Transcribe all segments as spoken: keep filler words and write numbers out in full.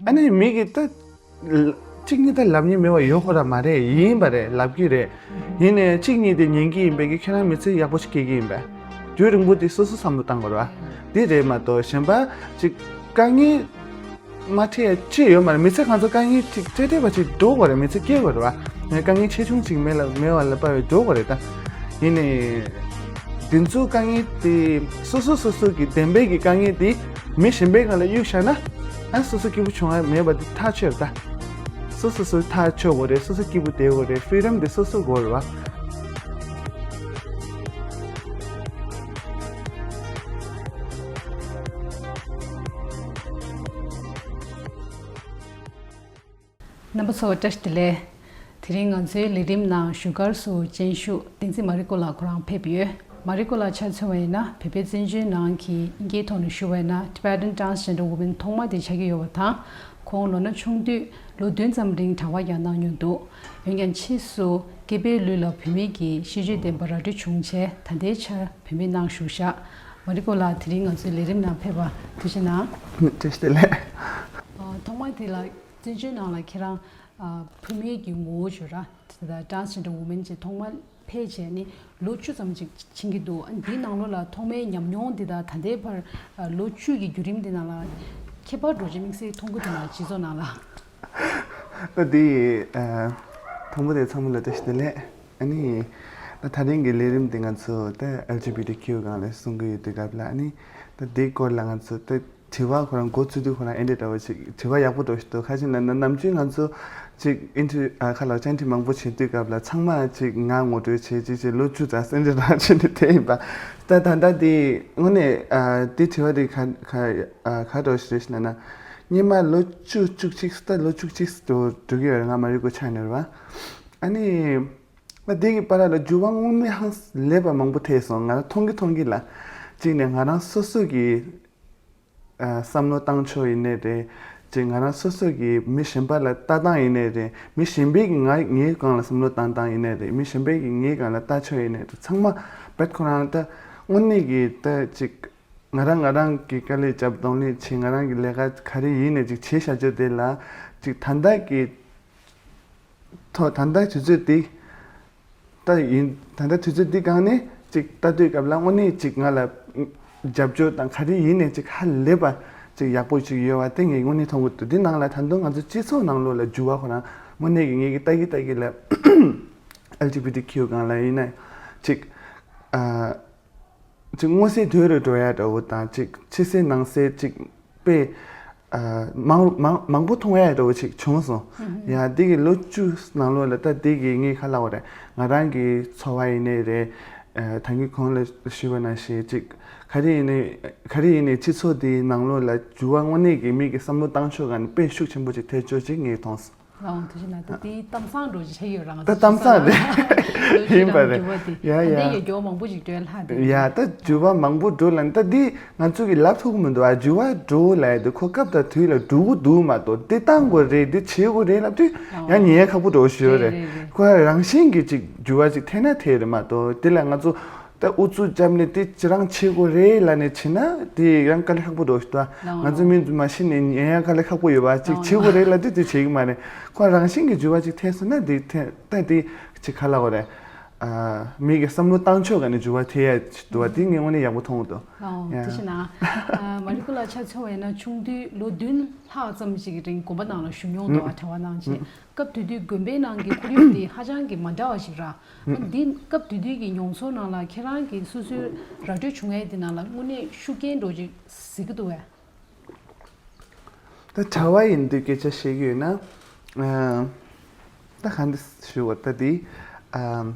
ཨ་ནི་མི་གིས་ད་གཅིག་གཉིས་ད་ལབ་མཁན་མེད་པ་ཡོད་ཁོ་ཐག་མ་རེད། ཡིན་པ་རེད། ལབ་ཀྱི་རེད། ཡིན་ནའི་གཅིག་གཉིས་དེ་ཉན་གྱི་ཡིན་པས་ཀྱི་ཁྱེད་རང་མི་ཚེ་ཡག་པོ་ཞིག་སྐྱེལ་གྱི་ཡིན་པས། དུས་རིང་པོ་དེ་སོ་སོ་བསམ་བློ་བཏང་དགོས་རེད་བ། དེ་རེད་མ་གཏོགས་གཞན་པ་ཅིག་དཀའ་ངལ་མ་འཕྲད་ཅི་ཡོད་མ་རེད། མི་ཚེ་གང་ཚོ་དཀའ་ངལ་ཅིག་འཕྲད་འཕྲད་པ་ཅིག་འགྲོ་དགོས་རེད། མི་ཚེ་སྐྱེལ་དགོས་རེད་བ། ངས་དཀའ་ངལ་ཆེ་ཆུང་ཅིག་མེད་ལ་མེད་པ་ལ་དཔག་པའི་འགྲོ་དགོས་རེད་ད། ཡིན་ནའི། དེ་ཚོའི་དཀའ་ངལ་དེ་སོ་སོ་སོ་སོ་གི་བདེན་པའི་གི་དཀའ་ངལ་དེ་མི་གཞན་པའི་སྒང་ལ་གཡུག་བཞག་ན། ཨ་སོ་སོ་སྐྱིད་པོ་བྱུང་ཡ་མེད་པ་དེ་ཐག་ཆོད་རེད་ད། སོ་སོ་སོ་ཐག་ཆོད་དགོས་རེད། སོ་སོ་སྐྱིད་པོ་བསྡད་དགོས་རེད། ཕི་རི་ཌམ་དེ་སོ་སོ་དགོས་རེད་བ། རྣམ་པ་ཚོ་བཀྲ་ཤིས་བདེ་ལེགས། དེ་རིང་ང་ཚོའི་ལས་རིམ་ནང་བཞུགས་སྒར་སུ་སྤྱན་ཞུགས་བསྟན་འཛིན་མ་རི་ཀོ་ལགས་ཁོ་རང་ཕེབས་ཡོད། མ་རི་ཀོ་ལགས་ཆ་མཚོན་པ་ཡིན་ན་བོད་པའི་བཙན་བྱོལ་ནང་གི་དབྱིན་སྐད་ཐོག་ནས་ཞུ་བ་ཡིན་ན་Tibetan Transgender Woman ཐོག་མ་དེ་ཆགས་ཀྱི་ཡོད་པ་དང་། ཁོང་ལོ་ན་ཆུང་དུས་ལོ་བདུན་ཙམ་རིང་གྲྭ་པ་ཡང་གནང་མྱོང་འདུག་འོན་ཀྱང་ཕྱིས་སུ་སྐྱེས་པའི་ལུས་ལ་བུད་མེད་ཀྱི་ཤེས་བྱའི་བདེན་པ་ར་སྤྲོད་བྱུང་རྗེས་ད་ལྟའི་ཆར་བུད་མེད་ནང་བཞུགས་བཞག་མ་རི་ཀོ་ལགས་དེ་རིང་ང་ཚོའི་ལས་རིམ་ནང་ཕེབས་པར་ཐུགས་རྗེ་གནང་། བཀྲ་ཤིས་བདེ་ལེགས། ཨ། ཐོག་མ་དེ་ལ་བཙན་བྱོལ་ནང་ལ་ཁྱེད་རང་ཨ་བུད་མེད་ཀྱི་ངོ་བོ་བརྗོད་ར་དེ་ལྟར་Transgender Woman ཅེས་ཐོག་མར་ཕེབས་བྱས་ནས་ལོ་བཅུ་ཙམ་ཅིག་ཕྱིན་གྱི་འདུག་ཨ་འདིའི་ནང་ལོགས་ལ་ཐོག་མའི་ཉམས་མྱོང་འདི་དང་ད་ལྟའི་བར་ཨ་ལོ་བཅུ་ཡི་བརྒྱུད་རིམ་འདི་ནང་ལ་ཁྱད་པར་འདྲ་བོ་ཅིག་དམིགས་བསལ་མཐོང་གི་འདུག་ན་སྤྱི་ཚོགས་ནང་ལ། ད་འདི་ཨ་དང་པོ་དེ་ཚང་མ་ལ་བཀྲ་ཤིས་བདེ་ལེགས། ཨ་ནི་ད་ད་རིང་གི་ལས་རིམ་འདི་ང་ཚོ་ད་ཨེལ་ཇི་བི་ཊི་ཀིའུ་སྒང་ལ་གསུང་གི་ཡོད་དུས་སྐབས་ལ། ཨ་ནི་ད་འདིའི་སྐོར་ལ་ང་ཚོ་ད་དྲི་བ་ཁོ་རང་འགོ་བཙུགས་དུས་ཁོ་རང་ཨེ་འདྲ་འདྲ་བོ་ཅིག་དྲི་བ་ཡག་པོ་འདྲ་ཞིག་འདུག་ག་ཅི་ལབ་ན་ནམ་རྒྱུན་ང་ཚོ་ཅིག་ཨིན་ཊར་ཨ་ཁ་ལ་བཅར་འདྲི་མང་པོ་བྱེད་དུས་སྐབས་ལ་ཚང་མ་ཅིག་ང་ངོ་སྤྲོད་བྱེད་ཅིག་ཅིག་ལོ་བཅུ་ཙམ་ཟེར་འདྲ་འདྲ་བྱེད་ནས་དེ་ཡིན་པ། ད་ད་ལྟ་དེ་དངོས་གནས་ཨ་དེ་དྲི་བ་དེ་ག་ག་ཨ་ག་འདྲ་ཞིག་རེད་ཟེར་ན་ན། སྔོན་མ་ལོ་བཅུ་བཅུ་གཅིག་ད་ལོ་བཅུ་གཅིག་འགྲོ་འགྲོ་གི་ཡོད་རེད། ང་མ་རི་ཀོ་ཆགས་ནས་རེད་བ། ཨ་ནི། ང་འདི་གི་བར་ལ་འགྱུར་བ་དངོས་གནས་ཧང་ལས་པ་མང་པོ་ཐེབས་སོང་། ང་རང་མཐོང་གི་མཐོང་གི་ལ། གཅིག་ནས་ང་རང་སོ་སོ་གི་ཨ་བསམ་བློ་བཏང་ཕྱོགས་ཡིན་ནའི་རེད། གཅིག་ང་རང་སོ་སོ་གི་མི་གཞན་པ་ལ་ལྟ་སྟངས་ཡིན་ནའི་རེད། མི་གཞན་པས་ཀྱི་ང་ངའི་སྒང་ལ་བསམ་བློ་བཏང་སྟངས་ཡིན་ནའི་རེད། མི་གཞན་པས་ཀྱི་ངའི་སྒང་ལ་ལྟ་ཕྱོགས་ཡིན་ནའི་རེད། ཚང་མ་བེད་ཁོ་རང་ལྟ་དངོས་གནས་ཀྱི་ལྟ་གཅིག་ང་རང་ང་རང་གི་དཀའ་ལས་རྒྱབ་གདོང་ལེན་བྱེད། ང་རང་གི་ལས་ཀ་ག་རེ་ཡིན་ནའི་ཅིག་བྱེད་བྱ་རྒྱུ་དེ་ལ་ཅིག་ད་ལྟ་གི་ཐོག་ད་ལྟ་དུས་ཚོད་འདི་ད་ཡིན། ད་ལྟ་དུས་ཚོད་འདི་སྒང་ནས་ཅིག་ལྟ་དུས་སྐབས་ལ་དངོས་གནས་ཅིག་ང་ལ་རྒྱབ་སྐྱོར་དང་ག་རེ་ཡིན་ནའི་ཅིག་ཧ་ལས་པ་ཅིག་ཡག་པོ་ཅིག་ཡོད་པ་དེ་ངས་དངོས་གནས་མཐོང་གི་འདུག་འདི་ནང་ལ་ད་དུང་ང་ཚོ་སྤྱི་ཚོགས་ནང་ལོགས་ལ་འགྱུར་བ་ཁོ་རང་དངོས་གནས་ཀྱི་ངེད་ཀྱི་ལྟ་གི་ལྟ་གི་ལ་ཨེལ་ཇི་བི་ཊི་ཀིའུ་སྒང་ལ་ཡིན་ན་ཅིག་ཨ། ཅིག་སྔོ་སེར་དུད་རུ་འགྲོ་ཡ་འདྲ་བོ་དང་ཅིག་ཕྱི་སེར་ནང་སེར་ཅིག་དཔེ་ཨ་མང་མང་མང་པོ་མཐོང་ཡ་འདྲ་བོ་ཅིག་བྱུང་སོང་། ཡ་འདི་གི་ལོ་བཅུ་ནང་ལོགས་ལ་ད་འདི་གི་ངས་ག་ལབ་དགོས་རེད། ང་རང་གི་འཚོ་བ་ཡིན་ནའི་རེད། ཨ་ད་གིན་གོང་ལ་ཞུས་པ་ནང་བཞིན་ཅིག་ག་རེ་ཡིན་ནའི་ག་རེ་ཡིན་ནའི་སྤྱི་ཚོགས་འདིའི་ནང་ལོགས་ལ་འགྱུར་བ་དངོས་གནས་ཀྱི་མི་གི་བསམ་བློ་བཏང་ཕྱོགས་སྒང་ནས་དཔེ་ཤུགས་ཆེན་པོ་ཅིག་ཐེབས་ཕྱོགས་ཅིག་ངས་མཐོང་སོང་། ལགས་འོང་། ཐུགས་རྗེ་གནང་། ད་དེའི་གཏམ་བཟང་འདྲ་བོ་ཅིག་ཆགས་ཡོད་རང་ད་གཏམ་བཟང་རེད། ཡིན་པ་རེད། ཡ་ཡ། ད་ལྟའི་ཡ་འགྱུར་བ་མང་པོ་ཅིག་འགྲོ་ལྷག་དེ་ཡ་ད་འགྱུར་བ་མང་པོ་འགྲོ་ལ་ད་འདི་ང་ཚོ་གི་ལབ་ཐུབ་ཀྱི་མི་འདུག་ཨ་འགྱུར་བ་འགྲོ་ལ་ཡ་དེ་ཁོ་སྐབས་དང་དུས་ལ་འགྲོ་གི་འདུག་མ་གཏོགས་དེ་བཏང་དགོས་རེད་དེ་བྱེད་དགོས་རེད་ལབ་དུས་ཡང་ཉན་ཡ་ཁག་པོ་འགྲོ་ཞུ་ཡོད་རེད། ཁོ་རང་བཞིན་གྱི་ཅིག་འགྱུར་བ་ཅིག་ཐེབས་ན་ཐེབས་རེད་མ་གཏོགས་དེ་ལ་ང་ཚོ། ད་ཨུ་ཚུགས་བརྒྱབ་ནས་དེ་ཅི་རང་བྱེད་དགོས་རེད་ལབ་ནས་བྱེད་ན་དེ་ཡང་དཀའ་ལས་ཁག་པོ་འགྲོ་ཞིག་ད། ང་ཚོ་མི་ཚོ་མ་གཞི་ནས་ཉན་ཡང་དཀའ་ལས་ཁག་པོ་ཡོད་པ་ཅིག་བྱེད་དགོས་རེད་ལབ་དུས་དེ་བྱེད་ཀྱི་མ་རེད། ཁོ་རང་བཞིན་གྱི་འགྱུར་བ་ཅིག་ཐེབས་སོང་ན་དེ་ཐེ་ད་དེ་ཅིག་ག་ལབ་དགོས་རེད། ཨ་མི་གི་བསམ་བློ་བཏང་ཕྱོགས་ག་ནས་འགྱུར་བ་ཐེབས་ཡ་ཅིག་འདུག་བ་དེ་ངས་དངོས་གནས་ཡག་པོ་མཐོང་གི་འདུག་ཨོ་ཡ། དེ་བཞིན་ན་ཨ་མ་རི་ཀོ་ལགས་ཆ་མཚོན་པ་ཡིན་ན་ཆུང་དུས་ལོ་བདུན་ལྷག་ཙམ་ཞིག་གི་རིང་དགོན་པ་ནང་ལ་བཞུགས་མྱོང་འདུག་ཨ་གྲྭ་པ་ནང་བཞིན། སྐབས་དེ་དུས་དགོན་པའི་ནང་གི་ཁོར་ཡུག་དེ་ཧ་ཅང་གི་མ་འདྲ་བ་ཞིག་ར། ཨ་འདི་སྐབས་དེ་དུས་ཀྱི་མྱོང་ཚོར་ནང་ལ་ཁྱེད་རང་གི་སོ་སོའི་ར་སྤྲོད་བྱུང་ཡས་དེ་ནང་ལ་དངོས་གནས་ཤུགས་རྐྱེན་འདྲ་བོ་ཅིག་གཟིགས་ཀྱི་འདུག་བས། ད་གྲྭ་པ་ཡིན་དུས་སྐད་ཆ་བཤད་ཀྱི་ཡོད་ན། ཨ་ད་ག་འདི་ཞུ་བ་ད་འདི་ཨ་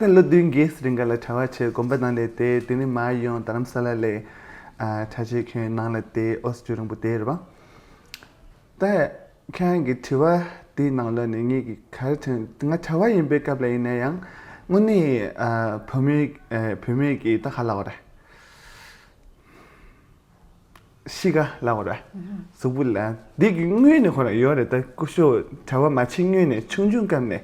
ད་ལོ་བདུན་བརྒྱད་རིང་ག་ལ་གྲྭ་པ་བྱས་དགོན་པ་ནང་ལས་བསྡད། དེ་ནས་མར་ཡོང་རྡ་རམ་ས་ལ་ལས་ཨ་གྲྭ་ཆས་གྱོན་ནང་ལ་བསྡད། ཨོ་སི་ཀྲུའུ་རིན་པོ་བསྡད་རེད་བ། ད་ཁྱེད་རང་གི་དྲི་བ་དེའི་ནང་ལོགས་ནས་ངེད་ཀྱི་ག་རེ་དྲན། ང་གྲྭ་པ་ཡིན་པའི་སྐབས་ལ་ཡིན་ན་ཡང་དངོས་གནས་ཨ་བུད་མེད་ཨ་བུད་མེད་ཀྱི་ད་ག་ལབ་དགོས་རེད། གཤིས་ཀ་ལབ་དགོས་རེད། གཟུགས་པོ་ལ་འདི་གི་སྔོན་ནས་ཁོ་རང་ཡོད་རེད། ད་སྐུ་ཞབས་གྲྭ་པ་མ་ཕྱིན་སྔོན་ནས་ཆུང་ཆུང་སྐབས་ནས་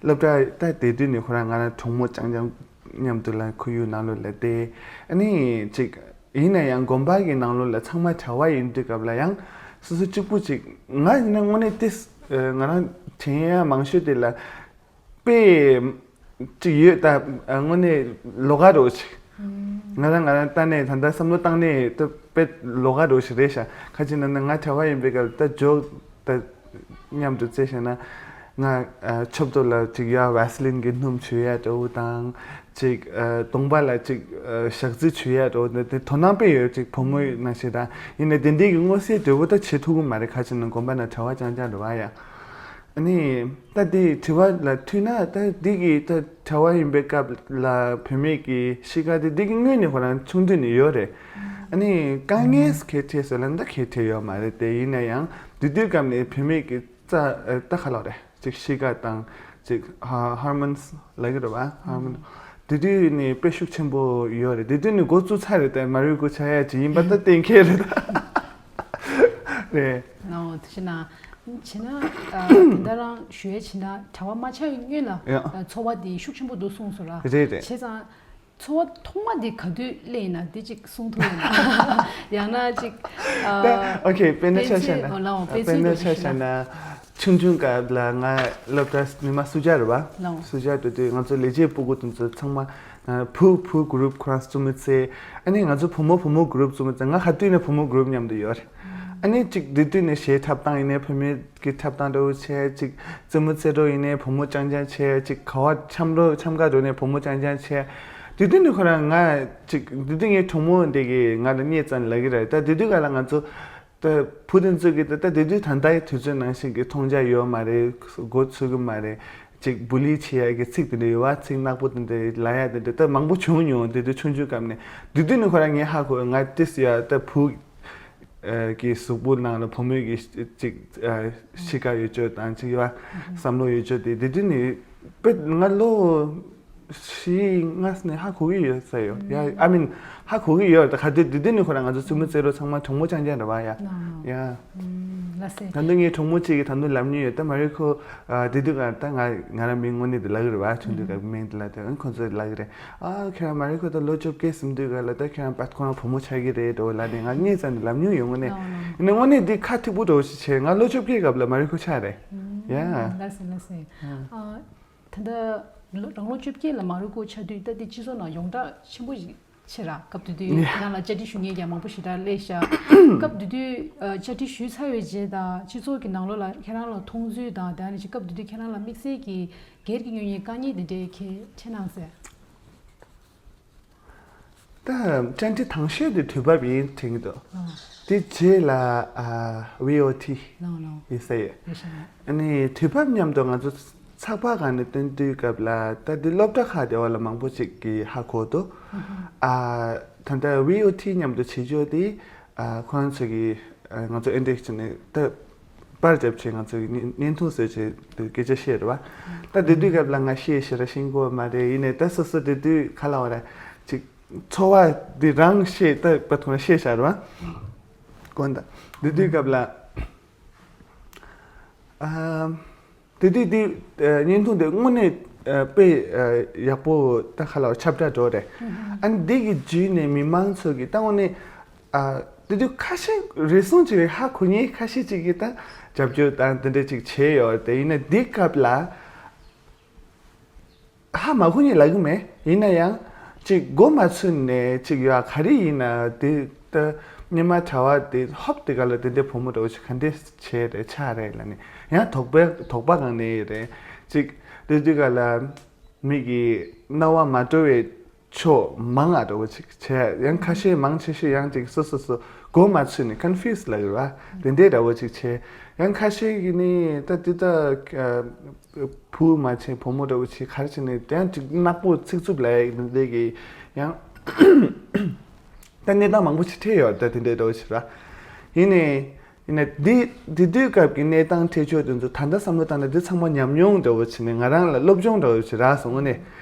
སློབ་གྲྭ་ད་དེ་དུས་ནས་ཁོ་རང་ང་རང་གྲོགས་མོ་རྐྱང་རྐྱང་མཉམ་དུ་ལ་ཁོར་ཡུག་ནང་ལོགས་ལ་བསྡད། ཨ་ནི་ཅིག་ཡིན་ན་ཡང་དགོན་པ་གི་ནང་ལོགས་ལ་ཚང་མ་གྲྭ་བ་ཡིན་དུས་སྐབས་ལ་ཡང་སོ་སོ་གཅིག་པུ་ཅིག་ང་ཡིན་ན་དངོས་གནས་ཏིས་ང་རང་དྲན་ཡ་མང་ཤོས་དེ་ལ་དཔེ་ཅིག་ཡོད་ད། དངོས་གནས་ལོགས་ཀ་རོ་ཅིག་ང་རང་ང་རང་ལྟ་ནས་ད་ལྟ་བསམ་བློ་བཏང་ནས་ད་དཔེ་ལོགས་ཀ་རོ་ཞིག་རེད་ཤག་ཁ་ཅིག་ན་ན་ང་གྲྭ་བ་ཡིན་པའི་སྐབས་ད་ཇོག་ད་མཉམ་དུ་རྩེ་བྱས་ན་ང་ཨ་ཆབ་ཏོ་ལ་ཅིག་ཡ་ཝེ་སི་ལིན་གྱི་སྣུམ་བྱུག་ཡ་འདྲ་བོ་དང་ཅིག་ཨ་གདོང་པ་ལ་ཅིག་ཨ་ཞག་རྩི་བྱུག་ཡ་འདྲ་བོ་འདི་དེ་དོ་སྣང་དཔེ་ཡོད་ཅིག་བུ་མོ་ནང་བཞིན་ར། ཡིན་ནའི་དེ་འདྲའི་གི་མངོན་གསལ་དོད་པོ་ད་བྱེད་ཐུབ་ཀྱི་མ་རེད། ཁ་ཅིག་ན་དགོན་པ་ན་གྲྭ་བ་རྐྱང་རྐྱང་རེད་བ་ཡ། ཨ་ནི་ད་དེ་དྲི་བ་ལ་མཐུད་ན་ད་འདི་གི་ད་གྲྭ་བ་ཡིན་པའི་སྐབས་ལ་བུད་མེད་ཀྱི་གཤིས་ཀ་དེ་འདི་གི་སྔོན་ནས་ཁོ་རང་ཆུང་དུས་ནས་ཡོད་རེད། ཨ་ནི་དཀའ་ངལ་ག་རེ་འཕྲད་ཟེར་ལབ་ན་ད་ག་རེ་འཕྲད་ཡོད་མ་རེད་དེ། ཡིན་ན་ཡང་དེ་དུས་སྐབས་ནས་བུད་མེད་ཀྱི་རྩ་ཨ་ད་ག་ལབ་རེད། ཅིག་གཤིས་ཀ་དང་ཅིག་ཧ་ཧོར་མོན་ལབ་ཀྱི་རེད་བ། ཧོར་མོན་དེ་དུས་ནས་དཔེ་ཤུགས་ཆེན་པོ་ཡོད་རེད། དེ་དུས་ནས་འགོ་བཙུགས་ཚར་རེད་དེ། མ་རུལ་སྐུ་ཆ་ཡ་ཅིག་ཡིན་པ་ད་གཏན་འཁེལ་རེད་ད། རེད། ནའོ་དེ་བྱས་ན། བྱས་ན་ཨ་དེ་འདྲ་རང་ཞུ་ཡས་བྱས་ན་གྲྭ་བ་མ་ཆགས་སྔོན་ལ་ཡ། ཨ་འཚོ་བ་དེ་ཤུགས་ཆེན་པོ་འདུག་གསུངས་སོང་ར། རེད་རེད། བྱས་ཙང་འཚོ་བ་ཐོག་མ་དེ་ག་དུས་སླེབས་ཡིན་ན་དེ་ཅིག་གསུང་ཐུབ་ཡོད་ན། ཡང་ན་ཅིག་ཨ་ད་ཨོ་ཁེ་དཔེར་ན་ཆ་བཞག་ན། ཨོ་ལའོ་དཔེ་དཔེར་མཚོན་ན་དུ་ཆ་ཞུ་བཞག་ན། ན་ཆུང་ཆུང་སྐབས་ལ་ང་སློབ་གྲྭ་ཉི་མ་སུ་ཇཱ་རེད་བ། ལའོ། སུ་ཇཱ་དུ་དུས་ང་ཚོ་ལས་བྱེད་སྤུ་གུ་དེ་ཚོ་ཚང་མ་ཨ་བུ་བུ་གུ་རུབ་ཁོ་རང་རྩེད་མོ་རྩེ། ཨ་ནི་ང་ཚོ་བུ་མོ་བུ་མོ་གུ་རུབ་རྩེད་མོ་རྩེ། ང་ག་དུས་ནས་བུ་མོ་གུ་རུབ་མཉམ་དུ་ཡོད་རེད། ཨ་ནི་ཅིག་དེ་དུས་ནས་གཞས་འཁྲབ་སྟངས་ཡིན་ནའི་བུད་མེད་ཀྱི་འཁྲབ་སྟངས་འདྲ་བོ་བྱས། ཅིག་རྩེད་མོ་རྩེ་འགྲོ་ཡིན་ནའི་བུ་མོ་རྐྱང་རྐྱང་བྱས། ཅིག་ག་བ་འཆམ་འགྲོ་འཆམ་ག་འགྲོ་ནའི་བུ་མོ་རྐྱང་རྐྱང་བྱས། དེ་དུས་ནས་ཁོ་རང་ང་ཅིག་དེ་དུས་ངའི་གྲོགས་མོ་འདི་གིས་ང་ལ་བརྙས་ཙམ་ལབ་ཀྱི་རེད། ད་དེ་དུས་ག་ལ་ང་ཚོ་ད་བུ་དེ་ཚོ་གིས་ད་ད་དེ་དུས་ད་ལྟའི་དུས་ཚོད་ནང་བཞིན་གྱི་མཐོང་རྒྱ་ཡོད་མ་རེད། མགོ་ཚོས་ཀྱི་མ་རེད། ཅིག་བུ་ལི་བྱེད་ཡ་གི་ཚིག་དེ་འདྲ་ཡོད་བ། ཚིག་ནག་པོ་དེ་འདྲ་ལབ་ཡ་དེ་འདྲ་ད་མང་པོ་བྱུང་མྱོང་། དེ་དུས་ཆུང་ཆུང་སྐབས་ནས། དེ་དུས་ནས་ཁོ་རང་ངས་ཧ་གོ། ང་ཏིས་ཡ་ད་བུ་ཨ་གི་གཟུགས་པོ་ནང་ལ་བུ་མོའི་གི་ཅིག་ཨ་གཤིས་ཀ་ཡོད་ཅོ་དང་ཅིག་ཡོད་བ། བསམ་བློ་ཡོད་ཅོ་དེ་དེ་དུས་ནས་དཔེ་ང་ལོ་བཞི་ལྔ་ནས་ཧ་གོ་གི་ཡོད་ས་ཡོད་ཡ། ཨ་མིན་ཧ་གོ་གི་ཡོད། ད་ག་དུས་དེ་དུས་ནས་ཁོ་རང་ང་ཚོ་རྩེད་མོ་རྩེ་རོགས་ཚང་མ་གྲོགས་མོ་རྐྱང་རྐྱང་རེད་བ་ཡ། ཡ། ལ་སེ། ད་ནི་ངའི་གྲོགས་མོ་གཅིག་གིས་ད་དུང་ལབ་མྱོང་ཡོད། ད་མ་རི་ཁོ་ཨ་དེ་དུས་ག་ད་ང་ང་རང་མིང་དངོས་གནས་དེ་ལབ་གི་རེད་བ། ཆུང་དུས་ག་མིང་དེ་ལབ་དེ་ཨ་ཁོ་ཚོས་ལབ་གི་རེད། ཨ་ཁྱེད་རང་མ་རི་ཁོ་ད་ལོ་བཅོ་བརྒྱད་ཟིན་དུས་ག་ལ་ད་ཁྱེད་རང་པད་ཁོ་རང་བུ་མོ་ཆགས་ཀྱི་རེད་འགྲོ་ལབ་ནས་ང་བརྙས་ཙམ་ནས་ལབ་མྱོང་ཡོད། དངོས་གནས་ཡིན་ན་དངོས་གནས་འདི་ཁ་ཐུག་པོ་འགྲོ་ཞིག་བྱས། ང་ལོ་བཅོ་བརྒྱད་སྐབས་ལ་མ་རི་ཁོ་ཆགས་རེད་ཡ། ལ་སེ་ལ་སེ། ཨ་ད་ད་ལོ་རང་ལོ་བཅོ་བརྒྱད་ལ་མ་རི་ཁོ་ཆགས་དུས་ད་དེ་སྤྱི་ཚོགས་ནང་ཡོངས་གྲགས་ཆེན་པོ་ཞིག་ཆེ་ར། སྐབས་དེ་དུས་ཁྱེད་རང་ལ་བཅར་འདྲི་ཞུ་མཁན་ཀྱང་མང་པོ་ཞེ་དྲག་སླེབས་ཤག་སྐབས་དེ་དུས་ཨ་བཅར་འདྲི་ཞུས་ཚར་བའི་རྗེས་དང་སྤྱི་ཚོགས་ཀྱི་ནང་ལོགས་ལ་ཁྱེད་རང་ལ་མཐོང་ཚུལ་དང་། དེ་ནས་ཅིག་སྐབས་དེ་དུས་ཁྱེད་རང་ལ་དམིགས་བསལ་གྱི་སྒེར་གྱི་གཉེན་ཉེ་དཀའ་ངལ་དེ་འདྲའི་གལ་ཆེ་སྣང་ཟེར། ད་བཅར་འདྲི་དང་ཤོས་དེ་དུས་བབ་ཡིན་དྲན་གྱི་འདུག་ཨ་དེ་རྗེས་ལ་ཨ་བི་ཨོ་ཐི་ལའོ་ལའོ་ཡིན་ས་ཡོད། ཡོད་ཤག་ཨ་ནི་དུས་བབ་མཉམ་དུ་ང་ཚོ་ཚགས་པར་སྒང་ནས་སྟོན་དུས་སྐབས་ལ་ད་འདི་སློབ་གྲྭ་ཁག་དེ་བ་ལ་མང་པོ་ཅིག་གིས་ཧ་གོ་འདུག་ཨ་ད་ལྟ་བི་ཨོ་ཐི་མཉམ་དུ་བྱེད་ཕྱོགས་དེ་ཨ་ཁོ་རང་ཚོ་གིས་ཨ་ང་ཚོ་ཨེ་འདྲས་བྱས་ནས་ད་པར་བརྒྱབ་བྱས་ང་ཚོ་གིས་བརྙན་བརྙན་ཐུང་བཟོས་བྱས་དེ་སྐད་ཆ་བཤད་རེད་བ། ད་དེ་དུས་སྐབས་ལ་ང་ཤེས་ཤེས་ར་ཤེས་གོ་མ་རེད། ཡིན་ནའི་ད་སོ་སོ་དེ་དུས་ག་ལབ་དགོས་རེད། ཅིག་ཚོར་བ་དེ་རང་ཤེས་ད་པ་ཐུང་ཤེས་བྱ་རེད་བ། དགོངས་དག་དེ་དུས་སྐབས་ལ། ཨ། དེ་དུས་དེ་ཨ་བརྙན་ཐུང་དེ་དངོས་གནས་ཨ་དཔེ་ཨ་ཡག་པོ་ད་ག་ལབ་ཁྱབ་བསྒྲགས་འགྲོ་རེད། ཨ་ནི་འདི་གི་བརྒྱུད་ནས་མི་མང་ཚོ་གིས་ད་དངོས་གནས་ཨ་དེ་དུས་ཁ་ཤས་རེ་ཟུང་ཅིག་ཧ་གོ་མཁན་ཁ་ཤས་ཅིག་གིས་ད་རྒྱབ་སྐྱོར་དང་དེ་འདྲ་ཅིག་བྱས་ཡོད་རེད་དེ། ཡིན་ན་འདི་སྐབས་ལ། ཧ་མ་གོ་མཁན་ལབ་གི་མེད། ཡིན་ན་ཡང་ཅིག་མགོ་མ་ཚོས་ནས་ཅིག་ཡ་ག་རེ་ཡིན་ན་དེ་ལྟ་སྙེ་མ་གྲྭ་བ་དེ་ཧོབ་དེ་ག་ལ་དེ་འདྲའི་བུ་མོ་འདྲ་བོ་ཞིག་ག་འདྲས་བྱས་རེད་ཆགས་རེད་ལབ་ནས་ཡང་དོགས་པ་དོགས་པ་སྒང་ནས་རེད། ཅིག་དེ་དུས་ག་ལ་མི་གི་རྣ་བ་མ་འགྲོ་བའི་ཕྱོགས་མང་ང་འདྲ་བོ་ཅིག་བྱས། ཡང་ཁ་ཤས་མང་ཆེ་ཤོས་ཡང་ཅིག་སོ་སོ་སོ་མགོ་མ་ཚོས་ནས་ཀོན་ཕིའུ་སི་ལབ་ཡོད་པ་དེ་འདྲའི་འདྲ་བོ་ཅིག་བྱས། ཡང་ཁ་ཤས་ཀྱིས་ནི་ད་དེ་ད་བུ་མ་བྱས་བུ་མོ་འདྲ་བོ་ཅིག་ག་རེ་བྱས་ནས་ཡང་ཅིག་ནག་པོ་ཚིག་རྩུབ་ལབ་ཡ་དེ་འདྲའི་གི་ཡང་ད་གནས་སྟངས་མང་པོ་ཅིག་འཕྲད་ཡོད་རེད། ད་དེ་འདྲའི་འདྲ་བོ་ཅིག་ར་ཡིན་ནའི། ཡིན་ན་འདི་འདི་དུས་སྐབས་ཀྱི་གནས་སྟངས་འཕྲད་ཕྱོགས་དེ་ཚོ་ད་ལྟ་བསམ་བློ་བཏང་ན་འདི་ཚང་མ་ཉམས་མྱོང་འདྲ་བོ་བྱས་ནས་ང་རང་ལ་སློབ་སྦྱོང་འདྲ་བོ་ཞིག་རག་སོང་ངོ་ནས།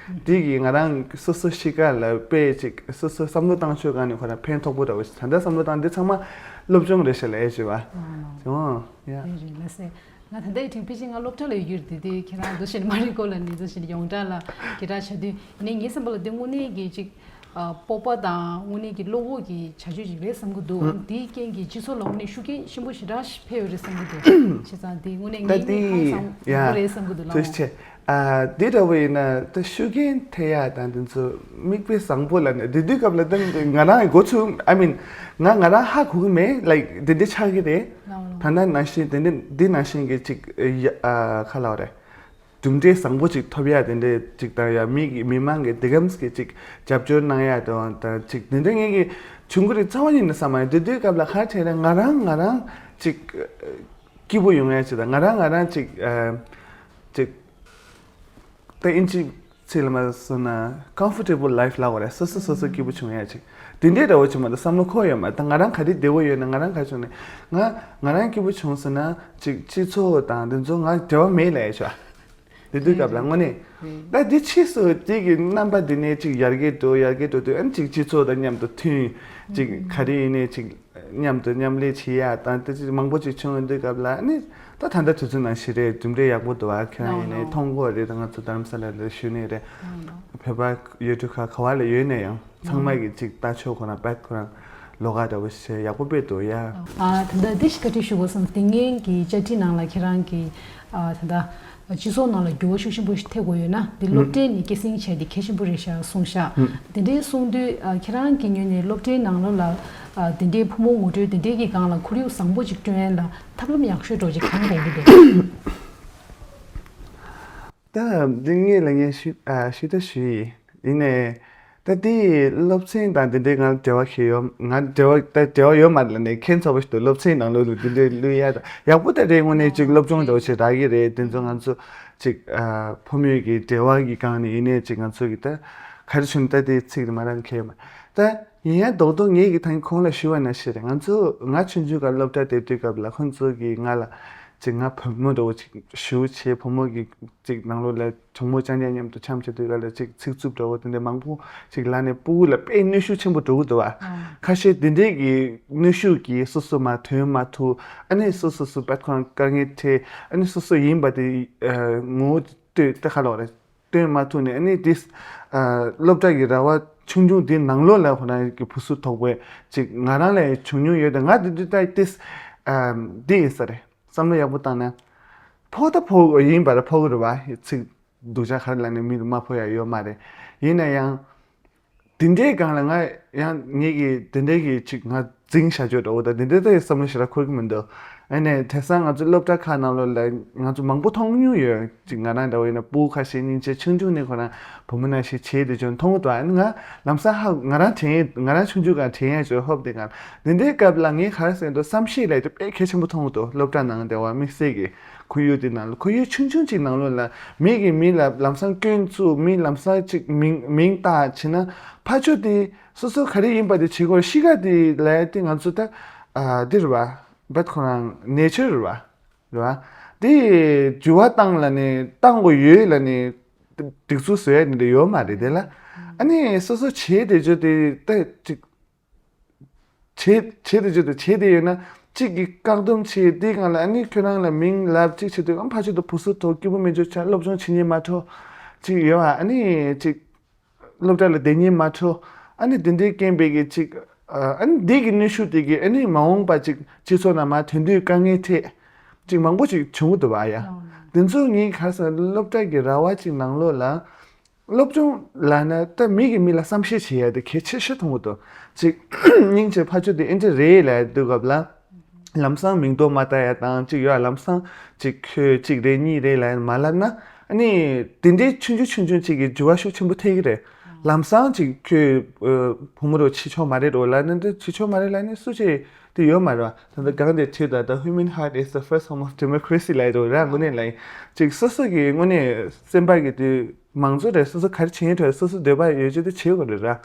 འདི་གིས་ང་རང་སོ་སོ་གཤིས་ཀ་ལ་དཔེ་ཅིག་སོ་སོ་བསམ་བློ་བཏང་ཕྱོགས་སྒང་ནས་ཁོ་རང་ཕན་ཐོགས་པོ་འདྲ་བོ་ཞིག་ད་ལྟ་བསམ་བློ་བཏང་འདི་ཚང་མ་སློབ་སྦྱོང་རེད་ཤག་ལབ་ཡ་ཞིག་བ། ཨོ་ཡ། རེད་རེད་ལགས་སེ། ང་ད་ལྟའི་དྲན་ཕལ་ཆེར་ང་སློབ་གྲྭ་ལ་ཡོད་རྒྱུ་རེད་དེ་དེ་ཁྱེད་རང་འདུག་བཞིན་མ་རི་ཀོ་ལ་ནི་འདུག་བཞིན་ཡོངས་གྲགས་ལ་སྐད་གྲགས་ཆགས་དུས་ནས་ངའི་བསམ་པ་ལ་དེ་དངོས་གནས་ཀྱི་ཅིག་སྤོབས་པ་དང་དངོས་གནས་ཀྱི་བློ་ཁོག་གི་བྱ་སྤྱོད་ཅིག་རེད་བསམ་གྱི་འདུག་ཨང་། དེའི་རྐྱེན་གྱིས་སྤྱི་ཚོགས་ལ་དངོས་གནས་ཤུགས་རྐྱེན་ཆེན་པོ་ཞེ་དྲག་ཞིག་ཕེབས་ཡོད་རེད་བསམ་གྱི་འདུག་བྱས་ཙང་དེ་དངོས་གནས་ད་ངས་ངས་ཧ་དེ་ཅང་ཡ་དགོས་རེད་བསམ་གྱི་འདུག་ལགས། ཐུགས་རྗེ་ཆེ། ཨ་དེ་འདྲ་བོ་ཡིན་ན་ད་ཤུགས་རྐྱེན་ཐེབས་ཡ་དང་དེ་ཚོ་མིག་དཔེ་བཟང་པོ་ལབ་ནས་དེ་དུས་སྐབས་ལ་ད་ང་རང་གི་འགོ་ཚུགས། I mean ང་ང་རང་ཧ་གོ་གི་མེད། Like དེ་འདྲ་ཆགས་ཀྱི་རེད། ད་ལྟ་ནང་བཞིན་དེ་འདྲ་འདི་ནང་བཞིན་གྱི་ཅིག་ཡ་ཨ་ཁ་ལ་བ་རེད། གྲུབ་འབྲས་བཟང་པོ་ཅིག་ཐོབ་ཡ་དེ་འདྲས་ཅིག་དང་ཡ་མི་གི་མི་མང་གི་དེ་གམ་གི་ཅིག་རྒྱབ་སྐྱོར་གནང་ཡ་དང་དང་ཅིག་དེ་འདྲ་ངེད་ཀྱི་བྱུང་གི་རེད་རྩ་བ་ཉིད་ནས་བསམ་མ་ཡོང་། དེ་དུས་སྐབས་ལ་ག་རེ་བྱས་ན་ང་རང་ང་རང་ཅིག་སྐྱིད་པོ་ཡོང་ཡ་ཅིག་དང་ང་རང་ང་རང་ཅིག་ཅིག་ད་ཨིན་ཇི་ཚིག་ལ་མ་སོང་ན་comfortable life ལབ་དགོས་རེད། སོ་སོ་སོ་སོ་སྐྱིད་པོ་བྱུང་ཡ་ཅིག་དེ་འདྲས་འདྲ་བོ་ཅིག་མ་གཏོགས་བསམ་བློ་འཁོར་ཡོད་མ་རེད། ད་ང་རང་ག་དུས་བདེ་བོ་ཡོད་ན་ང་རང་ག་བྱུང་ནས་ང་ང་རང་སྐྱིད་པོ་བྱུང་སོང་ན་ཅིག་སྤྱི་ཚོགས་དང་དེ་ཚོ་ང་འབྲེལ་བ་མེད་ལབ་ཡ་ཅིག་དེ་དུས་སྐབས་ལ་དངོས་གནས། ད་འདི་ཕྱིས་སུ་དེ་གི་རྣམ་པ་འདི་ནས་ཅིག་ཡར་རྒྱས་འགྲོ་ཡར་རྒྱས་འགྲོ་དུས་ཨ་ནི་ཅིག་སྤྱི་ཚོགས་དང་མཉམ་དུ་མཐུན། ཅིག་ག་རེ་ཡིན་ནའི་ཅིག་མཉམ་དུ་མཉམ་ལས་བྱེད་ཡ་དང་དེ་ཅིག་མང་པོ་ཅིག་བྱུང་ཡོང་དུས་སྐབས་ལ་ཨ་ནི་ད་ད་ལྟ་དུས་ཚོད་ནང་བཞིན་རེད། གྲུབ་འབྲས་ཡག་པོ་འདུག་བ། ཁྱེད་རང་ཡིན་ནའི་མཐོང་གི་རེད། ད་ང་ཚོ་རྡ་རམ་ས་ལ་ལ་བཞུགས་ནས་རེད། བོད་པ་ཡུལ་གྲུ་ཁག་ག་བ་ལ་ཡོད་ན་ཡང་ཚང་མ་གི་ཅིག་ལྟ་ཕྱོགས་ཁོ་རང་པད་ཁོ་རང་ལོགས་ཀ་འདྲ་བོ་ཞིག་ཡག་པོ་དཔེ་འདུག་ཡ། ཨ་ད་ལྟ་འདི་ཞིག་བཀའ་འདྲི་ཞུ་དགོས་བསམ། དེ་སྔོན་གྱི་བཅའ་ཁྲིད་ནང་ལ་ཁྱེད་རང་གིས་ཨ་ད་ལྟ་སྤྱི་ཚོགས་ནང་ལ་འགྱུར་བ་ཤུགས་ཆེན་པོ་ཞིག་ཐེབས་དགོས་ཡོད་ན་འདི་སློབ་གྲྭའི་ནས་སྐྱེད་སྲིང་བྱས་ཏེ་གལ་ཆེན་པོ་རེད་ཤག་གསུངས་ཤག་དེ་འདྲའི་གསུང་དུས་ཨ་ཁྱེད་རང་གི་ངོས་ནས་སློབ་གྲྭའི་ནང་ལོགས་ལ་ཨ་དེ་འདྲའི་ཕོ་མོ་ངོ་སྤྲོད་དེ་འདྲའི་གི་སྒང་ལ་ཁོར་ཡུག་བཟང་པོ་ཅིག་བསྐྲུན་ཡ་ལ་ཐབས་ལམ་ཡག་ཤོས་འདྲ་བོ་ཅིག་གང་དགོས་ཀྱི་འདུག་ད་འདི་ངས་ལ་ངས་ཞུ་ཨ་ཞུ་ད་ཞུ་ཡི། ཡིན་ནའི་ད་དེ་སློབ་ཚན་དང་དེ་འདྲའི་ང་འབྲེལ་བ་ཞིག་ཡོད། ང་འབྲེལ་བ་ད་འབྲེལ་བ་ཡོད་མ་རེད་ལབ་ནས་ཁྱད་མཚར་པོ་ཞིག་འདུག་སློབ་ཚན་ནང་ལོགས་ལ་དེ་འདྲའི་བླུག་ཡ་ད་ཡག་པོ་ད་རེད། དངོས་གནས་ཅིག་སློབ་སྦྱོང་འདྲ་བོ་ཞིག་རག་གི་རེད། དེ་ཚོ་ང་ཚོ་ཅིག་ཨ་ཕོ་མོའི་གི་འབྲེལ་བ་གི་སྒང་ནས་ཡིན་ནའི་ཅིག་ང་ཚོ་གི་ད་ག་རེ་ཞུ་ན་ད་དེ་ཚིག་དེ་མ་རག་མཁན་ཡོད་མ་རེད། ད་ཡིན་ཡང་རྡོག་རྡོག་ངེད་ཀྱི་ད་གོང་ལ་ཞུས་པ་ནང་བཞིན་རེད། ང་ཚོ་ང་ཆུང་ཆུང་སྒང་སློབ་གྲྭ་བསྡད་དུས་སྐབས་ལ་ཁོང་ཚོ་གིས་ང་ལ་ཅིག་ང་བུ་མོ་འདྲ་བོ་ཅིག་ཞུ་བྱས་བུ་མོ་གི་ཅིག་ནང་ལོགས་ལ་གྱོང་མོ་ཅང་ཅང་མཉམ་དུ་འཆམ་བྱེད་དུས་སྐབས་ལ་ཅིག་ཚིག་རྩུབ་འདྲ་བོ་དེ་འདྲ་མང་པོ་ཅིག་ལབ་ནས་སྤུ་གུ་ལ་དཔེ་གནོན་ཤུགས་ཆེན་པོ་འགྲོ་གི་འདུག་བ། ཁ་ཤས་དེ་འདྲས་ཀྱི་གནོན་ཤུགས་ཀྱིས་སོ་སོ་མ་ཐོན་མ་ཐུབ། ཨ་ནི་སོ་སོ་སོ་པད་ཁོ་རང་དཀའ་ངལ་འཕྲད། ཨ་ནི་སོ་སོ་ཡིན་པ་དེ་ངོ་བོ་ལྟོས་ཏེ་ཁ་ལོག་རེད། སྟོན་མ་ཐུབ་ནས་ཨ་ནི་དེ་སློབ་གྲྭ་གི་ར་བ་ཆུང་ཆུང་དེ་ནང་ལོགས་ལ་ཁོ་རང་གི་བུ་སུ་དོག་པོས་ཅིག་ང་རང་ལ་བྱུང་མྱོང་ཡོད་དེ་ང་དེ་དུས་ད་དེ་དེ་ཡིན་ས་རེད། བསམ་བློ་ཡག་པོ་བཏང་ན་ཕོག་ད་ཕོག་ཡིན་པ་རེད། ཕོག་གི་རེད་བ། ཚིག་སྡུག་ཅག་ག་རེ་ལབ་ནས་མི་ལ་མ་ཕོག་ཡ་ཡོད་མ་རེད། ཡིན་ན་ཡང་དེ་འདྲའི་སྒང་ལ་ང་ཡང་ངེད་ཀྱི་དེ་འདྲའི་གི་ཅིག་ང་འཛིང་བྱ་སྤྱོད་འདྲ་བོ་དང་དེ་འདྲའི་ད་བསམ་བློ་ཞེ་དྲག་འཁོར་གི་མི་འདུག་ཨ་ནི་དེང་སང་ང་ཚོ་སློབ་གྲྭ་ཁག་ནང་ལོགས་ལ་ང་ཚོ་མང་པོ་མཐོང་མྱོང་ཡོད། ཅིག་ང་རང་འདྲ་བོ་ཡིན་ན་སྤུ་གུ་ཁ་ཤས་སྙིང་རྗེ་ཆུང་ཆུང་ནས་ཁོ་རང་བུ་མོ་ནང་བཞིན་བྱེད་དེ་བྱུང་མཐོང་གི་འདུག་ཨ་ནི་ང་ལམ་སང་ཧ་ང་རང་དྲན་ང་རང་ཆུང་ཆུང་སྒང་དྲན་ཡ་ཅིག་ཧོབ་དེ་གང་དེ་འདྲའི་སྐབས་ལ་ངས་ག་རེ་ཟེར་འདུག་བསམ་ཤེས་ལབ་དེ་དཔེ་གལ་ཆེན་པོ་མཐོང་གི་འདུག་སློབ་གྲྭ་ནང་འདྲ་བ་དམིགས་བསལ་གྱི་ཁོར་ཡུག་དེ་ནང་ལ་ཁོར་ཡུག་ཆུང་ཆུང་ཅིག་ནང་ལོགས་ལ་མི་གིས་མི་ལ་ལམ་སང་སྐྱོན་བཙུགས། མི་ལམ་སང་ཅིག་མིང་མིང་བཏགས་བྱས་ན་ཕར་ཕྱོགས་དེ་སོ་སོ་ག་རེ་ཡིན་པ་དེ་བྱེད་དགོས། གཤིས་ཀ་དེ་ལ་དེ་ང་ཚོ་ད་ཨ་འདི་རེད་བ། བད་ཁོ་རང་ནེ་ཅར་རེད་བ། རེད་བ། དེ་འགྱུར་བ་བཏང་ལ་ནི་བཏང་དགོས་ཡོད་ལ་ནི་སྒྲིག་འཛུགས་བཟོ་ཡ་དེ་འདྲ་ཡོད་མ་རེད་དེ་ལ། ཨ་ནི་སོ་སོ་བྱེད་དེ་བརྗོད་དེ་ད་ཅིག་བྱེད་བྱེད་དེ་བརྗོད་དེ་བྱེད་དེ་ཡོད་ན་གཅིག་གིས་བཀག་སྡོམ་བྱེད་དེ་གང་ལ་ཨ་ནི་ཁྱོད་རང་ལ་མིང་ལབ་ཅིག་བྱེད་དུས་ཨ་ཕར་ཕྱོགས་དུ་བུ་སུ་དོག་སྐྱིད་པོ་མི་འཇུག་ཆ་སློབ་སྦྱོང་བྱེད་ཉེན་མ་འགྲོ་ཅིག་ཡོད་བ། ཨ་ནི་ཅིག་སློབ་གྲྭ་ལ་བསྡད་ཉེན་མ་འགྲོ། ཨ་ནི་དེ་འདྲའི་རྐྱེན་པས་ཀྱི་ཅིག་ཨ་ནི་འདི་གི་གནོན་ཤུགས་དེ་གིས་ཨ་ནི་མ་འོངས་པ་ཅིག་སྤྱི་ཚོགས་ནང་མར་ཐོན་དུས་དཀའ་ངལ་འཕྲད་ཅིག་མང་པོ་ཅིག་བྱུང་གི་འདུག་བ་ཡ། དེ་ཚོ་ངས་ག་རེ་ཟེར་ན་སློབ་གྲྭ་གི་ར་བ་ཅིག་ནང་ལོགས་ལ་སློབ་སྦྱོང་ལབ་ན་ད་མི་གིས་མི་ལ་བསམ་ཤེས་བྱེད་ཡ་དེ་གལ་ཆེ་ཤོས་མཐོང་གི་འདུག་ཅིག་སྙིང་རྗེ་ཕར་ཕྱོགས་དེ་ཨེ་འདྲ་རེད་ལབ་དུས་སྐབས་ལ། ལམ་སང་མིང་འདོགས་མ་བཏང་ཡ་དང་གཅིག་ཡོད། ལམ་སང་གཅིག་ཁྱོད་གཅིག་རེད་གཉིས་རེད་ལབ་མ་ལབ་ན། ཨ་ནི་དེ་འདྲའི་ཆུང་ཆུང་ཆུང་ཆུང་གཅིག་གིས་འགྱུར་བ་ཤུགས་ཆེན་པོ་ཐེབས་ཀྱི་རེད། ལམ་སང་གཅིག་ཁྱོད་ཨ་བུ་མོ་རོ་བྱེད་ཆོག་མ་རེད་རོ་ལབ་ན་འདི་བྱེད་ཆོག་མ་རེད་ལབ་ནས་སུ་བྱེད་དེ་ཡོད་མ་རེད་བ། ད་ལྟ་གང་དེ་བྲིས་ད་ད་human heart is the first home of democracy ལབ་རོ་ར། དངོས་གནས་ལ་ཡིན་གཅིག་སོ་སོ་གི་དངོས་གནས་སེམས་པ་གི་དུས་མང་གཙོ་རེད། སོ་སོ་ག་རེ་བྱེད་ཡིན་འཕྲོད་སོ་སོ་འདོད་པ་ཡོད་ཅེས་དུ་བྱེད་དགོས་རེད་ར།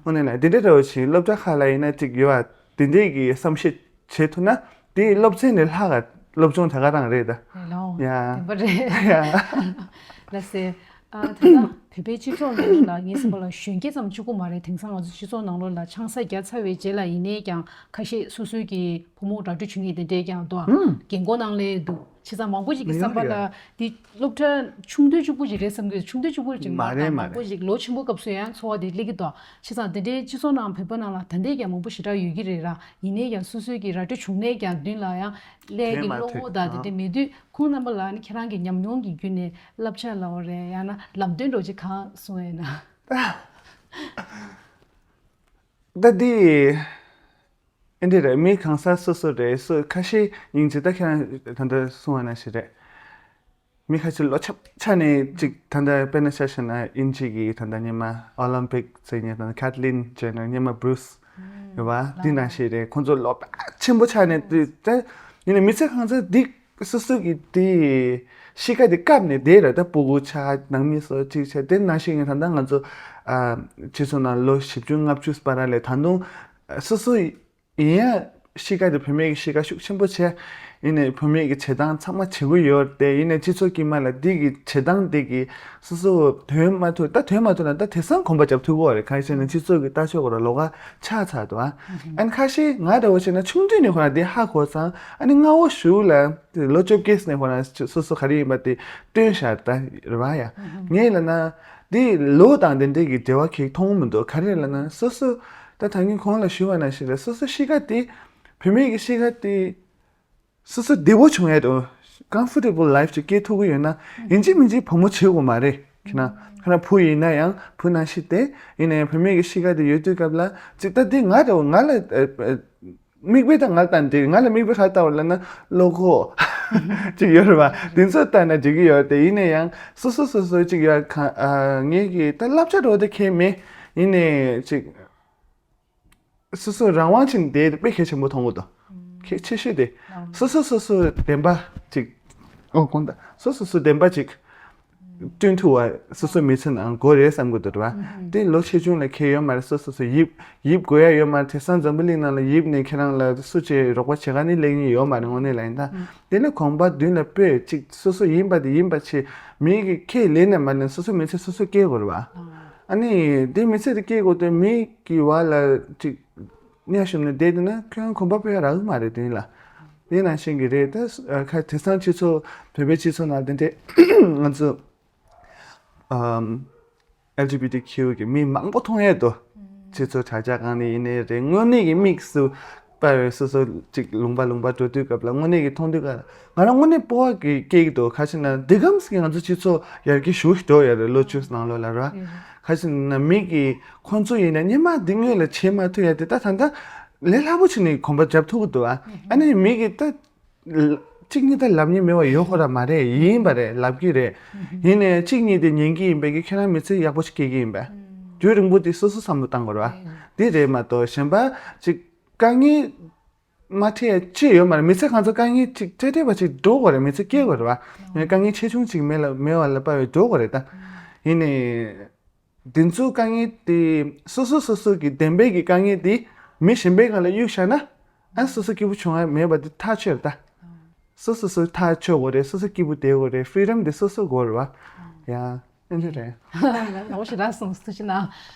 དངོས་གནས་ལ་འདི་འདྲ་འདྲ་བོ་བྱེད་སློབ་གྲྭ་ཁག་ལ་ཡིན་ན་གཅིག་ཡོད་བ། དེ་འདྲས་ཀྱི་བསམ་ཤེས་བྱེད་ཐུབ་ན་དེ་སློབ་ཚན་ནས་ལྷག་ག་སློབ་སྦྱོང་དེ་ག་རང་རེད་ད། རེད་ལོ། ཡ། བདེན་པ་རེད། ཡ། ལགས་སེ། ཨ་ད་ལྟ་ བོད་པའི་སྤྱི་ཚོགས་ནང་ལོགས་ལ་ངས་བསམ་པ་ལ་གཞོན་སྐྱེས་ཙམ་གཅིག་པུ་མ་རེད། དེང་སང་ང་ཚོ་སྤྱི་ཚོགས་ནང་ལོགས་ལ་ཆང་ས་བརྒྱབ་ཚར་བའི་རྗེས་ལ་ཡིན་ནའི་ཀྱང་ཁ་ཤས་སོ་སོའི་གི་བུ་མོ་ར་སྤྲོད་བྱུང་མཁན་དེ་འདྲས་ཀྱང་འདུག་ཨ། ཨང་། རྒན་གོག་ནང་ལས་འདུག་བྱས་ཙང་མང་པོ་ཞིག་གི་བསམ་པ་ལ་འདི་སློབ་གྲྭ་ཆུང་དུས་གཅིག་པུ་ཞིག་རེད་བསམ་གི། ཆུང་དུས་གཅིག་པུ་ཅིག་མ་མ་རེད། མ་མང་པོ་རེད། ཞིག་ལོ་ཆེན་པོ་སྐབས་སུ་ཡང་ཚོར་བ་དེ་སླེབས་ཀྱི་འདུག་བྱས་ཙང་དེ་འདྲའི་སྤྱི་ཚོགས་ནང་བོད་པ་ནང་ལ་ད་ལྟའི་ཀྱང་མང་པོ་ཞེ་དྲག་ཡོད་ཀྱི་རེད་ར། ཡིན་ནའི་ཀྱང་སོ་སོའི་གི་ར་སྤྲོད་བྱུང་ནའི་ཀྱང་མདུན་ལ་ཡང་སླད་ཀྱི་དེ་མ་བློ་ཐེག་ངོ་དང་དེ་ཨ། འདྲ་མེད་དུས། ཁོང་རྣམ་པ་ལ་ནི་ཁྱེད་རང་གི་ཉམས་མྱོང་གི་བརྒྱུད་ནས་བསླབ་བྱ་ལབ་པ་རེད། ཡང་ན་ལམ་སྟོན་འདྲ་ཅིག་གང་གསུང་ཡས་ན། ད་འདི་ཨེ་འདི་རེད། མི་གང་ཟག་སོ་སོ་རེད། སུ་ཁ་ཤས་ཡིན་ཅི་ད་ཁྱེད་རང་ད་ལྟ་གསུང་བ་ནང་བཞིན་རེད། མི་ཁ་ཤས་ལོ་ཆ་ཆ་ནས་ཅིག་ད་ལྟ་དཔེར་ན་ཆ་བཞག་ན་དབྱིན་ཇི་གི་ད་ལྟ་སྔོན་མ་ཨོ་ལིམ་པིག་ཟེར་མཁན་ད་ལྟ་ཁེ་ཐི་ལིན་ཇེ་ནར་སྔོན་མ་བྷུ་རུ་སི་ཡོད་པ་འདི་ནང་བཞིན་རེད། ཁོང་ཚོ་ལོ་ཆེན་པོ་ཆགས་ནས་དེ་ད་ཡིན་ནའི་མི་ཚེ་གང་ཚ་འདི་སོ་སོ་གི་དེ་གཤིས་ཀ་དེ་བཀབ་ནས་བསྡད་ར། ད་སྤུ་གུ་ཆགས་ནང་མི་སོ་གཅིག་བྱས་དེ་ནང་བཞིན་གྱི་ད་ལྟ་ང་ཚོ་ཨ་སྤྱི་ཚོགས་ནང་ལོ་བཞི་བཅུ་ལྔ་བཅུ་བར་ལ་ད་དུང་སོ་སོ་ཡིན་ཡང་གཤིས་ཀ་དེ་བུད་མེད་ཀྱི་གཤིས་ཀ་ཤུགས་ཆེན་པོ་བྱས། ཡིན་ནའི་བུད་མེད་ཀྱི་བྱེད་སྟངས་ཚང་མ་བྱེད་ཀྱི་ཡོད་དེ། ཡིན་ནའི་སྤྱི་ཚོགས་དཀྱིལ་མ་ལ་འདི་གི་བྱེད་སྟངས་དེ་གི་སོ་སོ་དོན་མ་ཐུག་ད་དོན་མ་ཐུག་ན་ད་དེང་སང་གོམ་པ་རྒྱབ་ཐུབ་ཀྱི་ཡོད་རེད། གང་ཡིན་ཟེར་ན་སྤྱི་ཚོགས་ཀྱི་ལྟ་ཕྱོགས་སྐོར་ལ་ལོགས་ཀ་ཆགས་ཚར་འདུག་ཨ། ཨ་ནི་ཁ་ཤས་ང་འདྲ་བོ་བྱས་ན་ཆུང་དུས་ནས་ཁོ་རང་འདི་ཧ་གོ་ཙང་ཨ་ནི་སྔ་བོ་ཞུགས་ལ་ལོ་བཅོ་བརྒྱད་ནས་ཁོ་རང་སོ་སོ་ག་རེ་ཡིན་པ་དེ་སྟོན་བཞག་ད་རེད་བ་ཡ། ངས་ལབ་ན་འདི་ལོ་དང་དེ་འདྲའི་གི་འབྲེལ་བ་གང་མཐོང་མི་འདུག་ག་རེ་ལབ་ན་སོ་སོ་ད་ད་ངས་གོང་ལ་ཞུས་པ་ནང་བཞིན་རེད། སོ་སོ་གཤིས་ཀ་དེ་བུད་མེད་ཀྱི་གཤིས་ཀ་དེ་སོ་སོ་བདེ་བོ་བྱུང་ཡས་འདུག comfortable life ཅིག་སྐྱེལ་ཐུབ་ཀྱི་ཡོད་ན་ཡིན་གཅིག་མིན་གཅིག་བུ་མོ་བྱེད་དགོས་མ་རེད། ཁྱེད་རང་ཁྱེད་རང་བུ་ཡིན་ན་ཡང་བུ་ནང་བཞིན་དེ་ཡིན་ནའི་བུད་མེད་ཀྱི་གཤིས་ཀ་དེ་ཡོད་དུས་སྐབས་ལ་ཅིག་ད་འདི་ང་འདྲ་བོ་ང་ལ་ཨ་ཨ་མིག་དཔེ་ད་ང་ལ་ལྟ་འདི་ང་ལ་མིག་དཔེ་ག་ལྟ་བ་ལབ་ན་བློ་ཁོག་ཅིག་ཡོད་རེད་བ། དེ་ཚོ་ལྟ་ན་འགྲིག་གི་ཡོད་དེ། ཡིན་ན་ཡང་སོ་སོ་སོ་སོ་ཅིག་ཡོད་གང་ཨ་ངེད་ཀྱི་ད་བསླབ་བྱ་འགྲོ་དེ་ཁྱད་མེད། ཡིན་ནའི་ཅིག་སོ་སོ་རང་དབང་ཅན་དེ་དཔེ་གལ་ཆེན་པོ་མཐོང་གི་འདུག་གལ་ཆེ་ཤོས་དེ་སོ་སོ་སོ་སོ་བདེན་པ་ཅིག་ཨོ་དགོངས་དག་སོ་སོ་སོ་བདེན་པ་ཅིག་བསྐྲུན་ཐུབ་པ་སོ་སོའི་མི་ཚེ་ནང་དགོས་རེད་བསམ་གི་འདུག་རེད་བ། དེ་ལོ་ཆེ་ཆུང་ལ་ཁྱད་ཡོད་མ་རེད། སོ་སོ་སོ་ཡིབ་ཡིབ་དགོས་ཡ་ཡོད་མ་རེད། དེང་སང་འཛམ་བུ་གླིང་ནང་ལ་ཡིབ་ནས་ཁྱེད་རང་ལ་སུ་གཅིག་རོགས་པ་བྱེད་ག་ནི་སླེབས་ཉེན་ཡོད་མ་རེད། དངོས་གནས་ལ་ཡིན་ད། དེ་ནས་གོམ་པ་མདུན་ལ་སྤོས་ཅིག་སོ་སོ་ཡིན་པ་དེ་ཡིན་པ་བྱེད། མི་གི་ཁས་ལེན་ནས་མ་ལེན་སོ་སོའི་མི་ཚེ་སོ་སོ་སྐྱེལ་དགོས་རེད་བ། ཨ་ནི་དེ་མི་ཚེ་དེ་སྐྱེལ་དགོས་དུས་མི་གི་བར་ལ་ཅིག་གཉའ་ཞུམ་ནས་བསྡད་དུས་ན་ཁྱོད་རང་གོམ་པ་སྤོས་ཡ་རག་གི་མ་རེད་དེ་ལ། དེ་ནང་བཞིན་གྱི་རེད་ད། ཁ་དེང་སང་སྤྱི་ཚོགས་བོད་པའི་སྤྱི་ཚོགས་ནང་དེ་འདྲས་ང་ཚོ་ཨམ་ཨེལ་ཇི་བི་ཊི་ཀིའུ་གི་མི་མང་པོ་མཐོང་ཡས་འདུག་སྤྱི་ཚོགས་དྲ་རྒྱ་སྒང་ནས་ཡིན་ནའི་རེད། དངོས་གནས་ཀྱི་དམིགས་སུ་པ་བའི་སོ་སོ་ཅིག་ལུང་པ་ལུང་པ་འགྲོ་དུས་སྐབས་ལ་དངོས་གནས་ཀྱི་མཐོང་དུས་སྐབས་ང་རང་དངོས་གནས་སྤོབས་པ་གི་སྐྱེ་གི་འདུག་ག་ཅི་ན་འདི་གམ་ཞིག་ང་ཚོ་སྤྱི་ཚོགས་ཡར་རྒྱས་ཞུ་ཞུ་ཡོད་རེད། ལོ་བཅུ་ནང་ལོགས་ལ་ར། ག་ཅི་ན་མི་གི་ཁོང་ཚོ་ཡིན་ན་སྔོན་མ་འདི་སྔོན་ལ་བྱེད་མ་ཐུབ་ཡ་དེ་ད་ད་ད་ལས་སླ་པོ་བྱས་ནས་གོམ་པ་རྒྱབ་ཐུབ་གི་འདུག་ཨ་ནི་མི་གི་ད་གཅིག་གཉིས་ད་ལབ་མཁན་མེད་པ་ཡོད་ཁོ་ར་མ་རེད། ཡིན་པ་རེད། ལབ་ཀྱི་རེད། ཡིན་ནའི་གཅིག་གཉིས་དེ་ཉན་གྱི་ཡིན་པས་ཀྱི་ཁྱེད་རང་མི་ཚེ་ཡག་པོ་ཞིག་སྐྱེལ་གྱི་ཡིན་པས། རྒྱུན་རིང་པོ་དེ་སོ་སོ་བསམ་བློ་བཏང་དགོས་རེད་བ། དེ་རེད་མ་གཏོགས་གཞན་པ་ཅིག་དཀའ་ངལ་མ་འཕྲད་ཅི་ཡོད་མ་རེད། མི་ཚེ་གང་ཚོ་དཀའ་ངལ་ཅིག་འཕྲད་འཕྲད་པ་ཅིག་འགྲོ་དགོས་རེད། མི་ཚེ་སྐྱེལ་དགོས་རེད་བ། ངས་དཀའ་ངལ་ཆེ་ཆུང་ཅིག་མེད་ལ་མེད་པ་ལ་དཔག་པའི་འགྲོ་དགོས་རེད་ད། ཡིན་ནའི་འདི་ཚོ་དཀའ་ངལ་དེ་སོ་སོ་སོ་སོ་གི་བདེན་པའི་གི་དཀའ་ངལ་དེ་མི་གཞན་པའི་སྒང་ལ་གཡུག་བཞག་ན་ཨ་སོ་སོ་སྐྱིད་པོ་བྱུང་ཡ་མེད་པ་དེ་ཐག་ཆོད་རེད་ད། སོ་སོ་སོ་ཐག་ཆོད་དགོས་རེད། སོ་སོ་སྐྱིད་པོ་བསྡད་དགོས་རེད། ཕི་རི་ཌམ་དེ་སོ་སོ་དགོས་རེད་བ། ཡ། ཨེ་འདྲ་རེད། ལགས་འོ་ཞེ་དྲག་སོང་ཐུགས་རྗེ་གནང་།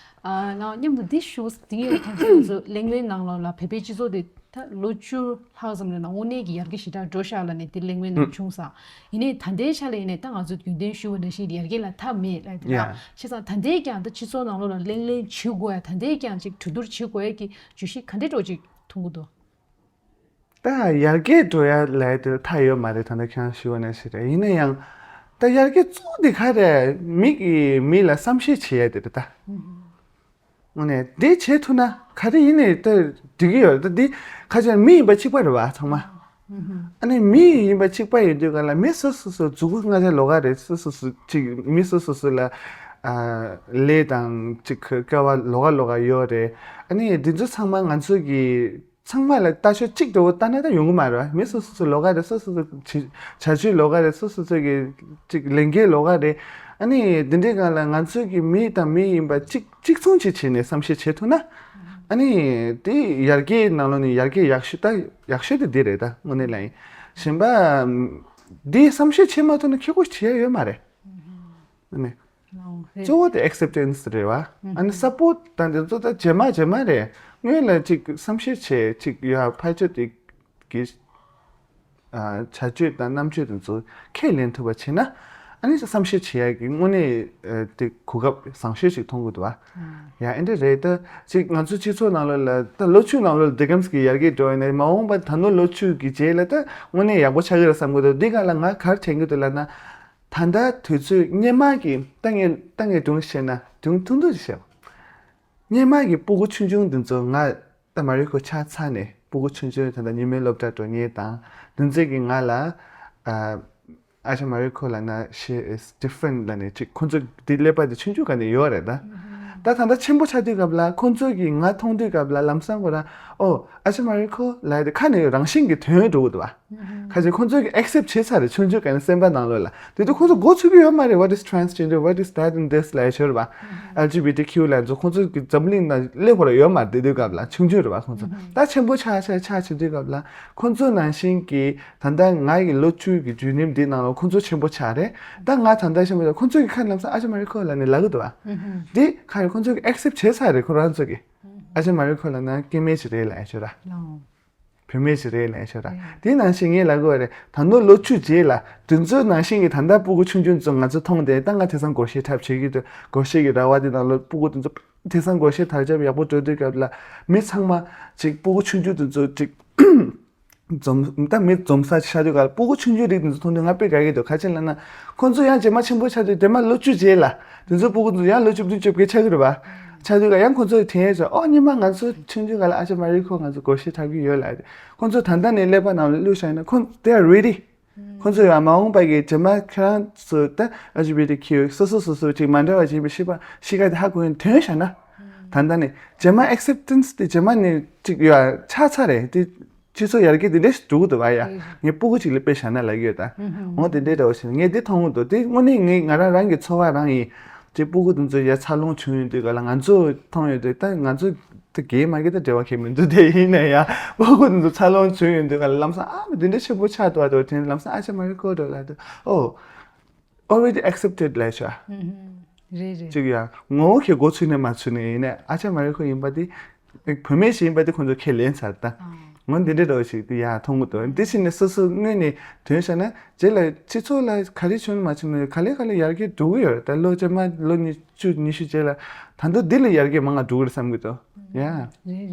ཨ་ང་མཉམ་དུ་འདི་ཞུ་འདི་ཡོད་ཐམས་ཅད་ང་ཚོ་གླེང་མོལ་ནང་ལོགས་ལ་བོད་པའི་སྤྱི་ཚོགས་དེ་ད་ལོ་བཅུ་ལྷག་ཙམ་རེད་ན་དངོས་གནས་ཀྱི་ཡར་རྒྱས་ཞེ་དྲག་འགྲོ་ཤག་ལབ་ནས་དེ་གླེང་མོལ་ནང་བྱུང་སོང་། ཡིན་ནའི་ད་ལྟའི་ཆ་ལ་ཡིན་ནའི་ད་ང་ཚོ་རྒྱུན་ལྡན་ཞུ་བ་ནང་བཞིན་ཡར་རྒྱས་ལ་མཐའ་མེད་ལབ་དེ་ར། བྱས་ཙང་ད་ལྟའི་ཀྱང་ད་སྤྱི་ཚོགས་ནང་ལོགས་ལ་གླེང་གླེང་བྱེད་དགོས་ཡ། ད་ལྟའི་ཀྱང་ཅིག་གྲོས་བསྡུར་བྱེད་དགོས་ཡ་གི་བརྗོད་གཞི་ག་འདྲས་འདྲ་ཅིག་མཐོང་གི་འདུག་ད་ཡར་རྒྱས་འགྲོ་ཡ་ལབ་ཡ་དེ་ལ་མཐའ་ཡོད་མ་རེད། ད་ལྟ་ཁྱེད་རང་ཞུས་པ་ནང་བཞིན་རེད། ཡིན་ན་ཡང་ད་ཡར་རྒྱས་གཙོ་བོ་དེ་ག་རེ་མི་གིས་མི་ལ་བསམ་ཤེས་བྱེད་ཡ་དེ་རེད་ད། དངོས་གནས་དེ་བྱེད་ཐུབ་ན་ག་རེ་ཡིན་ནའི་ད་འགྲིག་གི་ཡོད་རེད། ད་འདི་ཁ་ཆེ་མི་ཡིན་པ་གཅིག་པ་རེད་བ་ཚང་མ། ཨ་ནི་མི་ཡིན་པ་གཅིག་པ་ཡིན་དུས་ག་ལ་མི་སོ་སོ་སོ་མཛུ་གུ་ལྔ་ཆ་ལོགས་ཀ་རེད། སོ་སོ་སོ་ཅིག་མི་སོ་སོ་སོ་ལ་ཨ་ལས་དང་ཅིག་སྐལ་བ་ལོགས་ཀ་ལོགས་ཀ་ཡོད་རེད། ཨ་ནི་འདི་ཚོ་ཚང་མ་ང་ཚོ་གི་ཚང་མ་ལ་ལྟ་ཕྱོགས་གཅིག་འདྲ་བོ་ལྟ་ན་ད་ཡོང་གི་མ་རེད་བ། མི་སོ་སོ་སོ་ལོགས་ཀ་རེད། སོ་སོ་སོ་བྱ་བྱ་སྤྱོད་ལོགས་ཀ་རེད། སོ་སོ་སོ་གི་ཅིག་ལས་འགན་ལོགས་ཀ་རེད། ཨ་ནི་འདི་འདྲའི་སྒང་ལ་ང་ཚོ་གི་མི་དང་མི་ཡིན་པ་གཅིག་གཅིག་མཚུངས་ཅིག་བྱས་ནས་བསམ་ཤེས་བྱེད་ཐུབ་ན་ཨ་ནི་དེ་ཡར་རྒྱས་ནང་ལོགས་ནས་ཡར་རྒྱས་ཡག་ཤོས་ད་ཡག་ཤོས་དེ་འདི་རེད་ད་དངོས་གནས་ལ་ཡིན། གཞན་པ་འདི་བསམ་ཤེས་བྱེད་མ་ཐུབ་ན་ཁྱེད་ཁོ་བྱེད་ཡ་ཡོད་མ་རེད། ཨ་ནི། ཨོ་རེད། གཙོ་བོ་དེ་acceptance་རེད་བ། ཨ་ནི་support་དང་དེ་ཚོ་ད་རྗེས་མ་རྗེས་མ་རེད། སྔོན་ལ་ཅིག་བསམ་ཤེས་བྱས་ཅིག་ཡ་ཕལ་ཆེར་དེ་གི་བྱ་སྤྱོད་དང་རྣམ་དཔྱོད་དེ་ཚོ་ཁས་ལེན་ཐུབ་པ་བྱས་ན། ཨ་ནི་བསམ་ཤེས་བྱེད་ཡ་གི་དངོས་གནས་དེ་གོ་སྐབས་བཟང་ཤོས་ཤིག་མཐོང་གི་འདུག་བ། ཡ་ཨེ་འདྲ་རེད། ད་ཅིག་ང་ཚོ་སྤྱི་ཚོགས་ནང་ལོགས་ལ་ད་ལོ་བཅུ་ནང་ལོགས་ལ་དེ་གམ་ཞིག་ཡར་རྒྱས་འགྲོ་ཡོད་ན་མ་འོངས་པ་ད་ནོ་ལོ་བཅུ་གི་རྗེས་ལ་ད་དངོས་གནས་ཡག་པོ་ཆགས་ཀྱི་རེད་བསམ་གི་འདུག་འདི་ག་ལ་ང་གར་དྲན་གི་འདུག་ལབ་ན། ད་ལྟ་དུས་ཚོད་སྔོན་མ་གི་ད་ངས་ད་ངས་སྒྲུང་བཤད་ན་སྒྲུང་ཐུང་ཐུང་ཞིག་བཤད། སྔོན་མ་གི་སྤུ་གུ་ཆུང་ཆུང་འདི་ཚོ་ང་ད་མ་རི་ཁོ་ཆགས་ཚར་ནས་སྤུ་གུ་ཆུང་ཆུང་ད་ལྟ་ཉི་མའི་སློབ་གྲྭ་འགྲོ་མཁན་དང་འདི་ཚོས་ཀྱིས་ང་ལ་ཨ་ཨ་ཅག་མ་རི་ཁོ་ལབ་ན་she is different་ལབ་ནས་ཅིག་ཁོ་ཚོ་འདི་ཀླད་པ་འདི་ཆུང་ཆུང་ག་ནས་ཡོད་རེད་ད། ད་ད་ལྟ་ཆེན་པོ་ཆགས་དུས་སྐབས་ལ་ཁོ་ཚོ་གིས་ང་མཐོང་དུས་སྐབས་ལ་ལམ་སང་ཁོ་རང་ཨོ་ཨ་ཅག་མ་རི་ཁོ་ལབ་དེ་ཁ་ནས་རང་བཞིན་གྱིས་ཐོན་འགྲོ་གི་འདུག་བ། ཁ་ཅིག་ཁོ་ཚོས་ཀྱིས་accept་བྱས་ཚར་རེད། ཆུང་ཆུང་ག་ནས་སེམས་པ་ནང་ལོགས་ལ་དེ་དུས་ཁོ་ཚོ་མགོ་ཚོས་ཀྱི་ཡོད་མ་རེད། What is transgender, what is that and this་ལབ་ཡ་ཤོར་བ། LGBTQ་ལབ་ཚོ་ཁོ་ཚོ་གི་འཛམ་གླིང་ནང་སླེབས་ཁོ་ར་ཡོད་མ་རེད། དེ་དུས་སྐབས་ལ་ཆུང་ཆུང་རེད་བ། ཁོ་ཚོ་ད་ཆེན་པོ་ཆགས་ཆགས་ཆགས་བྱེད་དུས་སྐབས་ལ་ཁོ་ཚོ་ནང་བཞིན་གྱི་ད་ལྟ་ང་ཡི་ལོ་བཅུ་གི་བརྒྱུད་རིམ་འདི་ནང་ལ་ཁོ་ཚོ་ཆེན་པོ་ཆགས་རེད། ད་ང་ད་ལྟ་ཆེན་པོ་ཆགས་ཁོ་ཚོ་གི་ཁ་ལམ་སང་ཨ་ཅག་མ་རི་ཁོ་ལབ་ནས་ལབ་གི་འདུག་བ། འདི་ཁ་ནས་ཁོ་ཚོ་གིས་accept་བྱས་ཚར་རེད། ཁོ་རང་ཚོ་གིས་ཨ་ཅག་མ་རི་ཁོ་ལབ་ན་སྐྱེ་དམན་ཞིག་རེད་ལབ་ཡ་ཤོར་ར། བུད་མེད་ཞིག་རེད་ལབ་ཤོད་ར། དེ་ནང་བཞིན་ངས་ལབ་དགོས་རེད། ད་ནོ་ལོ་བཅུ་རྗེས་ལ་དེ་ཚོའི་ནང་བཞིན་གྱི་ད་ལྟ་སྤུ་གུ་ཆུང་ཆུང་ཚོ་ང་ཚོ་མཐོང་དེ་ད་ང་དེང་སང་སྒོར་གཞས་འཁྲབ་བྱེད་ཀྱི་འདུག་སྒོར་གཞས་ཀྱི་ར་བ་དེ་ནང་ལོ་སྤུ་གུ་དེ་ཚོ་དེང་སང་སྒོར་གཞས་དར་ཁྱབ་ཡག་པོ་འགྲོ་དུས་སྐབས་ལ་མི་ཚང་མ་ཅིག་སྤུ་གུ་ཆུང་ཆུང་དེ་ཚོ་ཅིག་འཛོམས་ད་མི་འཛོམས་ས་ཆགས་དུས་སྐབས་སྤུ་གུ་ཆུང་ཆུང་རིགས་དེ་ཚོ་མཐོང་དུས་ང་དཔེ་དགའ་གི་འདུག་ག་ཅི་ལབ་ན་ཁོང་ཚོ་ཡང་རྗེས་མ་ཆེན་པོ་ཆགས་དུས་དེ་མ་ལོ་བཅུ་རྗེས་ལ། དེ་ཚོ་སྤུ་གུ་ཚོ་ཡང་ལོ་བཅུ་བདུན་བཅོ་བརྒྱད་ཆགས་ཀྱི་རེད་བ། ཆགས་དུས་ཀ་ཡང་ཁོ་ཚོས་དྲན་ཡས་ཆོག་ཨོ་སྔོན་མ་ང་ཚོ་ཆུང་ཆུང་ག་ལ་ཨ་ཅག་མ་རི་ཁོ་ང་ཚོ་སྒོར་གཞས་འཁྲབ་ཀྱི་ཡོད་ལབ་དེ། ཁོ་ཚོ་ད་ལྟ་ནས་ཀླད་པ་ནང་ལ་བླུགས་བཞག་ན་ཁོ་they are ready། ཁོ་ཚོ་ཡང་མ་འོངས་པ་གི་རྗེས་མ་ཁྱེད་རང་ཚོ་ད་ཨལ་ཇི་བི་ཊི་ཁྱུ་སོ་སོ་སོ་སོ་ཅིག་མ་འདྲ་བ་ཅིག་ཡིན་པའི་ཤེས་པ་ཤེས་ཀ་དེ་ཧ་གོ་ཡོང་དོན་བཞག་ན། ད་ལྟ་ནས་རྗེས་མ་acceptance་དེ་རྗེས་མ་ནས་ཅིག་ཡོད་ཆགས་ཚར་རེད་དེ། སྤྱི་ཚོགས་ཡར་རྒྱས་དེ་འདྲ་ཞིག་འགྲོ་གི་འདུག་བ་ཡ། ངས་སྤུ་གུ་ཅིག་ལ་དཔེ་བཞག་ན་ལབ་ཀྱི་ཡོད་ད། འོ་དེ་འདྲའི་འདྲ་བོ་ཞིག་ངས་འདི་མཐོང་གི་འདུག་དེ་དངོས་གནས་ངས་ང་རང་རང་གི་ཚོར་བ་རང་ཡིན། དེ་སྤུ་གུ་དེ་ཚོ་ཡ་འཚར་ལོངས་བྱུང་ཡོང་དུས་ག་ལ་ང་ཚོ་མཐོང་ཡོང་དུས་ད་ང་ཚོ་དེ་གས་མ་གས་ད་འབྲེལ་བ་གས་མི་འདུག་དེ་ཡིན་ན་ཡ་སྤུ་གུ་དེ་ཚོ་འཚར་ལོངས་བྱུང་ཡོང་དུས་ག་ལ་ལམ་སང་ཨ་མ་དེ་འདྲ་ཆེན་པོ་ཆགས་འདུག་ཨ་དེ་ལམ་སང་ཨ་ཅག་མ་རི་ཁོ་འགྲོ་ལབ་དུས་ཨོ། already accepted ལབ་ཤག་རེད་རེད། ཅིག་ཡ་ངོ་བོ་གི་མགོ་ཚུད་ནས་མ་ཚུད་ནས་ཡིན་ནས་ཨ་ཅག་མ་རི་ཁོ་ཡིན་པ་དེ། བུད་མེད་ཞིག་ཡིན་པ་དེ་ཁོང་ཚོ་ཁས་ལེན་ཚར་ད། ངོ་འདི་འདྲའི་འདྲ་བོ་ཞིག་དེ་ཡ་མཐོང་གི་འདུག་དེ་ཕྱིན་ནས་སོ་སོ་དངོས་ནས་དོན་བྱས་ན་རྗེས་ལ་སྤྱི་ཚོགས་ལ་ག་རེ་བྱུང་མ་བྱུང་ནས་ག་ལེ་ག་ལེ་ཡར་རྒྱས་འགྲོ་གི་ཡོད་རེད་ད་ལོ་རྗེས་མ་ལོ་ཉི་བཅུ་ཉི་ཤུ་རྗེས་ལ་ད་དུང་འདི་ལས་ཡར་རྒྱས་མང་ང་འགྲོ་གི་རེད་བསམ་གི་འདུག་ཡ། རེད་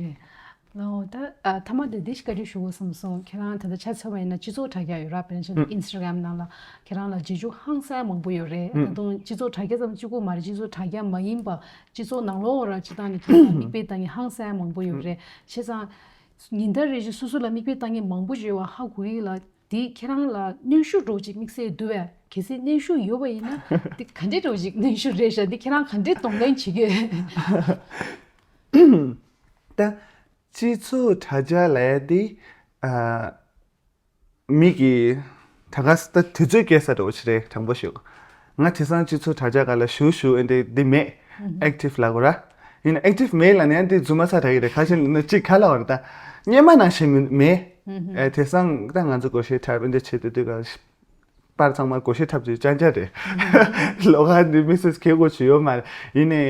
རེད། ཨོ་ད་ཨ་མཐའ་མ་དེ་འདི་ཞིག་བཀའ་འདྲི་ཞུ་དགོས་བསམ་སོང་ཁྱེད་རང་ད་ལྟ་ཆ་མཚོན་པ་ཡིན་ན་སྤྱི་ཚོགས་དྲ་རྒྱ་ཡོད་ར་དཔེར་ན་ཆ་ཨུ། ཨིན་སི་ཊ་གྷ་རམ་ནང་ལ་ཁྱེད་རང་ལ་རྗེས་འཇུག་ཧང་སང་མང་པོ་ཡོད་རེད་ཨུ། ད་དུང་སྤྱི་ཚོགས་དྲ་རྒྱ་ཙམ་གཅིག་པུ་མ་རེད་སྤྱི་ཚོགས་དྲ་རྒྱ་མ་ཡིན་པ་སྤྱི་ཚོགས་ནང་ལོགས་ར་སྤྱི་བཏང་ནས་ཁྱེད་རང་མིག་དཔེ་བལྟ་མཁན་ཧང་སང་མང་པོ་ཡོད་རེད་བྱས་ཙང་ཉིན་ལྟར་རེ་བཞིན་སོ་སོ་ལ་མིག་དཔེ་བལྟ་མཁན་མང་པོ་ཡོད་པ་ཧ་གོ་གི་ལ་དེ་ཁྱེད་རང་ལ་གནོན་ཤུགས་འདྲ་བོ་ཅིག་དམིགས་བསལ་འདུག་བས་གལ་སྲིད་གནོན་ཤུགས་ཡོད་པ་ཡིན་ན་དེ་ག་འདྲས་འདྲ་བོ་ཅིག་གནོན་ཤུགས་རེད་ཤག་འདི་ཁྱེད་རང་ག་འདྲས་གདོང་ལེན་བྱེད་ཀྱི་ཡོད། ད་སྤྱི་ཚོགས་དྲ་རྒྱ་ལབ་ཡ་དེ་ཨ། མི་གི་ད་ག་ས་ད་དུས་ཚོད་སྐྱེལ་ས་འདྲ་བོ་ཞིག་རེད་དྲང་པོ་ཞུ། ང་དེང་སང་སྤྱི་ཚོགས་དྲ་རྒྱ་སྒང་ལ་ཞུགས་ཞུགས་ཨེ་འདྲ་འདི་མེད། ཨེག་ཊིབ་ལབ་དགོས་ར། ཡིན་ན་ཨེག་ཊིབ་མེད་ལབ་ནས་ཡང་འདི་རྫུན་མ་ཚ་དྲག་གི་རེད་ཁ་ཤས་ནི་གཅིག་ག་ལབ་པ་རེད་ད། སྔོན་མ་ནང་བཞིན་མི་མེད། ཨེ་དེང་སང་ད་ང་ཚོ་སྒོར་གཞས་འཁྲབ་ཨེ་འདྲ་བྱེད་དུས་དུས་ག་པར་ཚང་མ་སྒོར་གཞས་འཁྲབ་ཚུལ་ཅང་ཅང་རེད། ལོགས་ཀ་འདི་མི་སེ་ཇི་གལ་དགོས་ཀྱི་ཡོད་མ་རེད། ཡིན་ནའི།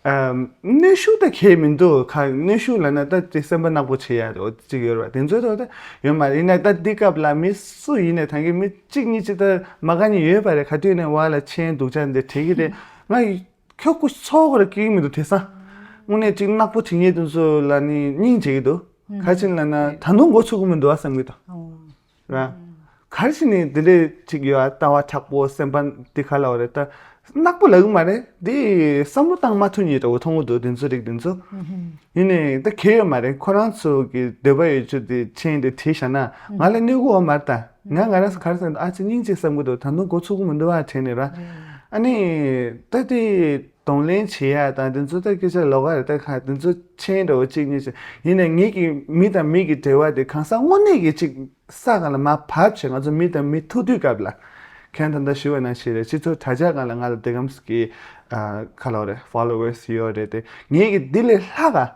ཨམ། གནོན་ཤུགས་ད་གལ་མི་འདུག་ག་གནོན་ཤུགས་ལབ་ན་ད་དེ་སེམས་པ་ནག་པོ་བྱེད་ཡ་འོ་གཅིག་ཡོད་རེད་བ་དེ་ཚོའི་ཐོག་ད་ཡོད་མ་རེད། ཡིན་ནའི་ད་འདི་སྐབས་ལ་མི་སུ་ཡིན་ནའི་ད་གིན་མི་གཅིག་གཉིས་གཅིག་ད་མ་དགའ་མཁན་ཡོད་པ་རེད། ག་དུས་ནས་བ་ལ་མཆན་སྡུག་ཅག་འདི་བྲིས་ཀྱི་རེད། ང་ཁྱོད་སྐུ་ཚོགས་ཁོ་ར་སྐྱིད་ཀྱི་མི་འདུག་དེང་སང་། དངོས་གནས་གཅིག་ནག་པོ་བྲིས་མཁན་དེ་ཚོ་ལ་ནི་སྙིང་རྗེ་གི་འདུག་ག་ཅི་ལབ་ན་ད་དུང་མགོ་ཚོད་ཀྱི་མི་འདུག་བ་བསམ་གི་འདུག་ར། ག་རེ་བྱས་ནས་འདི་འདྲས་ཅིག་ཡོད་ཨ། ལྟ་བ་མཁྲེགས་པོ་སེམས་པ་འདི་ག་ལབ་པ་རེད་ད། ནག་པོ་ལབ་གི་མ་རེད་འདི། བསམ་བློ་བཏང་མ་ཐུབ་མཁན་འདྲ་བོ་མཐོང་གི་འདུག་དེ་ཚོ་རིགས་དེ་ཚོ། ཡིན་ནའི་ད་གལ་ཡོད་མ་རེད། ཁོ་རང་ཚོ་གི་འདོད་པ་ཡོད་ཚུལ་དེ་མཆན་དེ་བྲིས་བཞག་ན་ང་ལ་གནོད་གི་ཡོད་མ་རེད་ད། ང་ང་རང་ཚོ་ག་རེ་ཟེར་ན་ཨ་ཙི་སྙིང་རྗེ་བསམ་གི་འདུག་ད་དུང་མགོ་ཚོད་ཀྱི་མི་འདུག་ཨ་དྲན་ནས་ར། ཨ་ནི་ད་དེ་གདོང་ལེན་བྱེད་ཡ་དང་དེ་ཚོ་ད་སྐད་ཆ་ལོགས་ཀ་རེད་ད། ཁ་དེ་ཚོ་མཆན་འདྲ་བོ་གཅིག་གཉིས་ཤིག་ཡིན་ནའི་ངེད་ཀྱི་མི་དང་མི་གི་འབྲེལ་བ་དེ་གང་ཟག་དངོས་གནས་ཀྱི་གཅིག་ས་སྒང་ལ་མར་བབས་བྱས་ང་ཚོ་མི་དང་མི་ཐུག་དུས་སྐབས་ལ། ཁྱེད་ད་ལྟ་ཞུ་བ་ནང་བཞིན་རེད། སྤྱི་ཚོགས་དྲ་རྒྱ་སྒང་ལ་ང་ལ་དེ་གམ་གི་ཨ་ག་ལབ་རེད་followers་ཡོད་རེད་དེ། ངེད་ཀྱི་འདི་ལས་ལྷག་ག་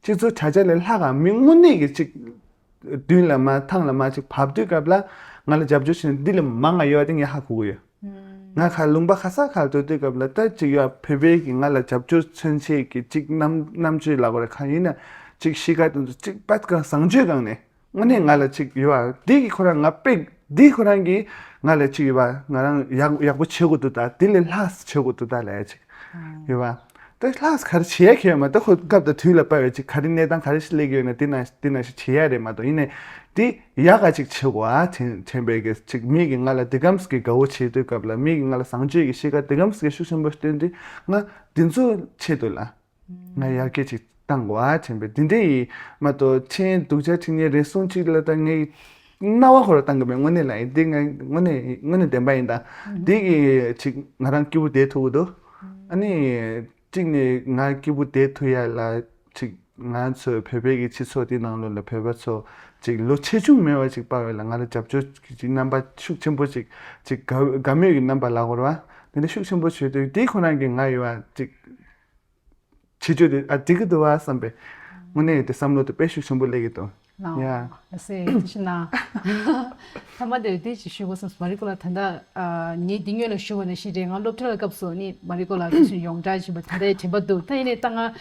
སྤྱི་ཚོགས་དྲ་རྒྱ་ལས་ལྷག་ག་མི་དངོས་གནས་ཀྱི་ཅིག་མདུན་ལ་མར་ཐང་ལ་མར་ཅིག་བབས་དུས་སྐབས་ལ་ང་ལ་རྒྱབ་སྐྱོར་བྱེད་མཁན་འདི་ལས་མང་ང་ཡོད་པ་དེ་ངས་ཧ་གོ་གི་ཡོད། ང་ཁ་ལུང་པ་ཁ་ས་ཁ་སྡོད་དུས་སྐབས་ལ་ད་ཅིག་ཡོད་བོད་པའི་གི་ང་ལ་རྒྱབ་སྐྱོར་མཚོན་བྱེད་ཀྱི་ཅིག་རྣམ་རྣམ་དཔྱོད་ལབ་དགོས་རེད། གང་ཡིན་ན་ཅིག་གཤིས་ཀ་དེ་ཚོ་ཅིག་པད་གང་བཟང་སྤྱོད་སྒང་ནས་དངོས་གནས་ང་ལ་ཅིག་ཡོད་བ། འདི་གི་ཁོ་རང་ང་པེག་འདི་ཁོ་རང་གིས་ང་ལ་ཅིག་ཡོད་བ། ང་རང་ཡག་ཡག་པོ་བྱེད་དགོས་འདུག་ད་འདི་ལས་ལྷག་བྱེད་དགོས་འདུག་ད་ལབ་ཡ་ཅིག་ཡོད་བ། ད་ལྷག་ག་རེ་བྱེད་ཡ་ཁྱོད་མ་ད་ཁོ་སྐབས་དང་དུས་ལ་དཔག་པའི་ཅིག་ག་རེ་གནས་སྟངས་ག་རེ་ཞིག་སླེབས་ཀྱི་ཡོད་ན་འདི་ན་འདི་ན་ཞིག་བྱེད་ཡ་རེད་མ་གཏོགས། ཡིན་ནའི་འདི་ཡག་ག་ཅིག་བྱེད་དགོས་ཨ་དྲན་དྲན་པའི་གི་ཅིག་མི་གིས་ང་ལ་འདི་གམ་གི་དགའ་བོ་བྱེད་དུས་སྐབས་ལ་མི་གིས་ང་ལ་བཟང་སྤྱོད་ཀྱི་གཤིས་ཀ་འདི་གམ་གི་ཤུགས་ཆེན་པོ་བསྟན་དུས་ང་འདི་ཚོ་ཆེད་དུ་ལ་ང་ཡར་རྒྱས་ཅིག་བཏང་དགོས་ཨ་དྲན་པའི་འདི་འདྲ་ཡི་མ་གཏོགས་ཁྱེད་སྡུག་ཅག་ཁྲིད་ཉེ་རེ་ཟུང་ཅིག་ལ་ད་ངས་རྣ་བ་ཧོར་བཏང་གི་མེད། དངོས་གནས་ལ་ཡིན་འདི་ང་དངོས་གནས་དངོས་གནས་བདེན་པ་ཡིན་ད། འདི་གི་ཅིག་ང་རང་སྐྱིད་པོ་བསྡད་ཐུབ་ཀྱི་འདུག་ཨ་ནི་གཅིག་ནས་ང་སྐྱིད་པོ་བསྡད་ཐུབ་ཡ་ལ་ཅིག་ང་ཚོའི་བོད་པའི་གི་སྤྱི་ཚོགས་འདི་ནང་ལོགས་ལ་བོད་པ་ཚོ་ཅིག་ལོ་ཆེ་ཆུང་མེད་པ་ཅིག་དཔག་པ་ལ་ང་ལ་རྒྱབ་སྐྱོར་གྱི་ཅིག་རྣམ་པ་ཤུགས་ཆེན་པོ་ཅིག་ཅིག་དགའ་དགའ་མོས་ཀྱི་རྣམ་པ་ལབ་དགོས་རེད་བ། དེ་འདྲ་ཤུགས་ཆེན་པོ་བྱོས་དུས་འདི་ཁོ་རང་གིས་ང་ཡོད་བ་ཅིག་བྱེད་སྤྱོད་དེ་ཨ་འགྲིག་གི་འདུག་བ་བསམ་པའི་དངོས་གནས་དེ་བསམ་བློ་དེ་དཔེ་ཤུགས་ཆེན་པོ་སླེབས་ཀྱི་འདུག་ལའོ། ཡ། ལགས་སེ་ཐུགས་རྗེ་གནང་། ཐ་མ་དེ་དེ་ཅིག་ཞུ་དགོས་བསམ། མ་རི་ཀོ་ལགས་ད་ལྟ་ཨ་ངས་འདི་སྔོན་ལ་ཞུ་བ་ནང་བཞིན་རེད། ང་སློབ་གྲྭ་ལ་སྐབས་སུ་ནི་མ་རི་ཀོ་ལགས་དེ་ཚོ་ཡོངས་གྲགས་བྱས་པ་ད་ལྟའི་དྲན་པ་འདུག་ད་ཡིན་ནའི་ད་ང་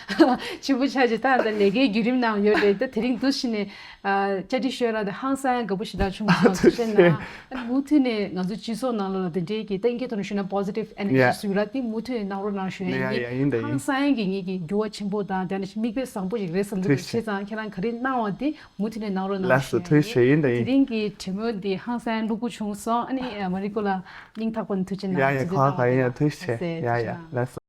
ཆེན་པོ་ཆགས་ཀྱི་ད་ད་ལས་ཀའི་བརྒྱུད་རིམ་ནང་ཡོད་རེད། ད་དེ་རིང་འདུག་བཞིན་ནས་ཨ་བཅར་འདྲི་ཞུ་ཡ་ལ་དེ་ཧང་སང་དགའ་པོ་ཞེ་དྲག་བྱུང་སོང་། ཐུགས་རྗེ་གནང་། ཨ་ནི་མུ་མཐུད་ནས་ང་ཚོ་སྤྱི་ཚོགས་ནང་ལོགས་ལ་དེ་འདྲའི་གི་ད་ཨིན་སྐད་ཐོག་ནས་ཞུས་ན་positive energy ཡ་ཟེར་ལ་དེ་མུ་མཐུད་ནས་གནང་རོགས་གནང་ཞུ་ཡ་ཡ་ཡིན། ཡ་ཡིན་ད་ཡིན། ཧང་སང་གི་ངེད་ཀྱི་འགྱུར་བ་ཆེན་པོ་དང་དེ་ནས་མིག་དཔེ་བཟང་པོ་ཞིག་རེད་བསམ་གྱི་འདུག་ཐུགས་རྗེ་ཆེ། བྱས་ཙང་ཁྱེད་རང་ག་རེ་གནང་བ་དེ་མུ་མཐུད་ནས་གནང་རོགས་གནང་ལགས་སོ། ཞུ་ཡ་ཐུགས་རྗེ་ཆེ། ཡིན་ད་ཡིན། དེ་རིང་གི་གྲོས་མོལ་འདི་ཧང་སང་ལྷུག་པོ་བྱུང་སོང་། ཨ་ནི་མ་རི་ཀོ་ལགས་སྙིང་ཐག་པ་ནས་ཐུགས་རྗེ་གནང་། ཡ་ཡ་ཐུགས་རྗེ་གནང་། གང་ག་ཡིན་ཡ་ཐུགས་རྗེ་ཆེ། ལགས་སེ། ཡ་ཡ་ལགས་སོ།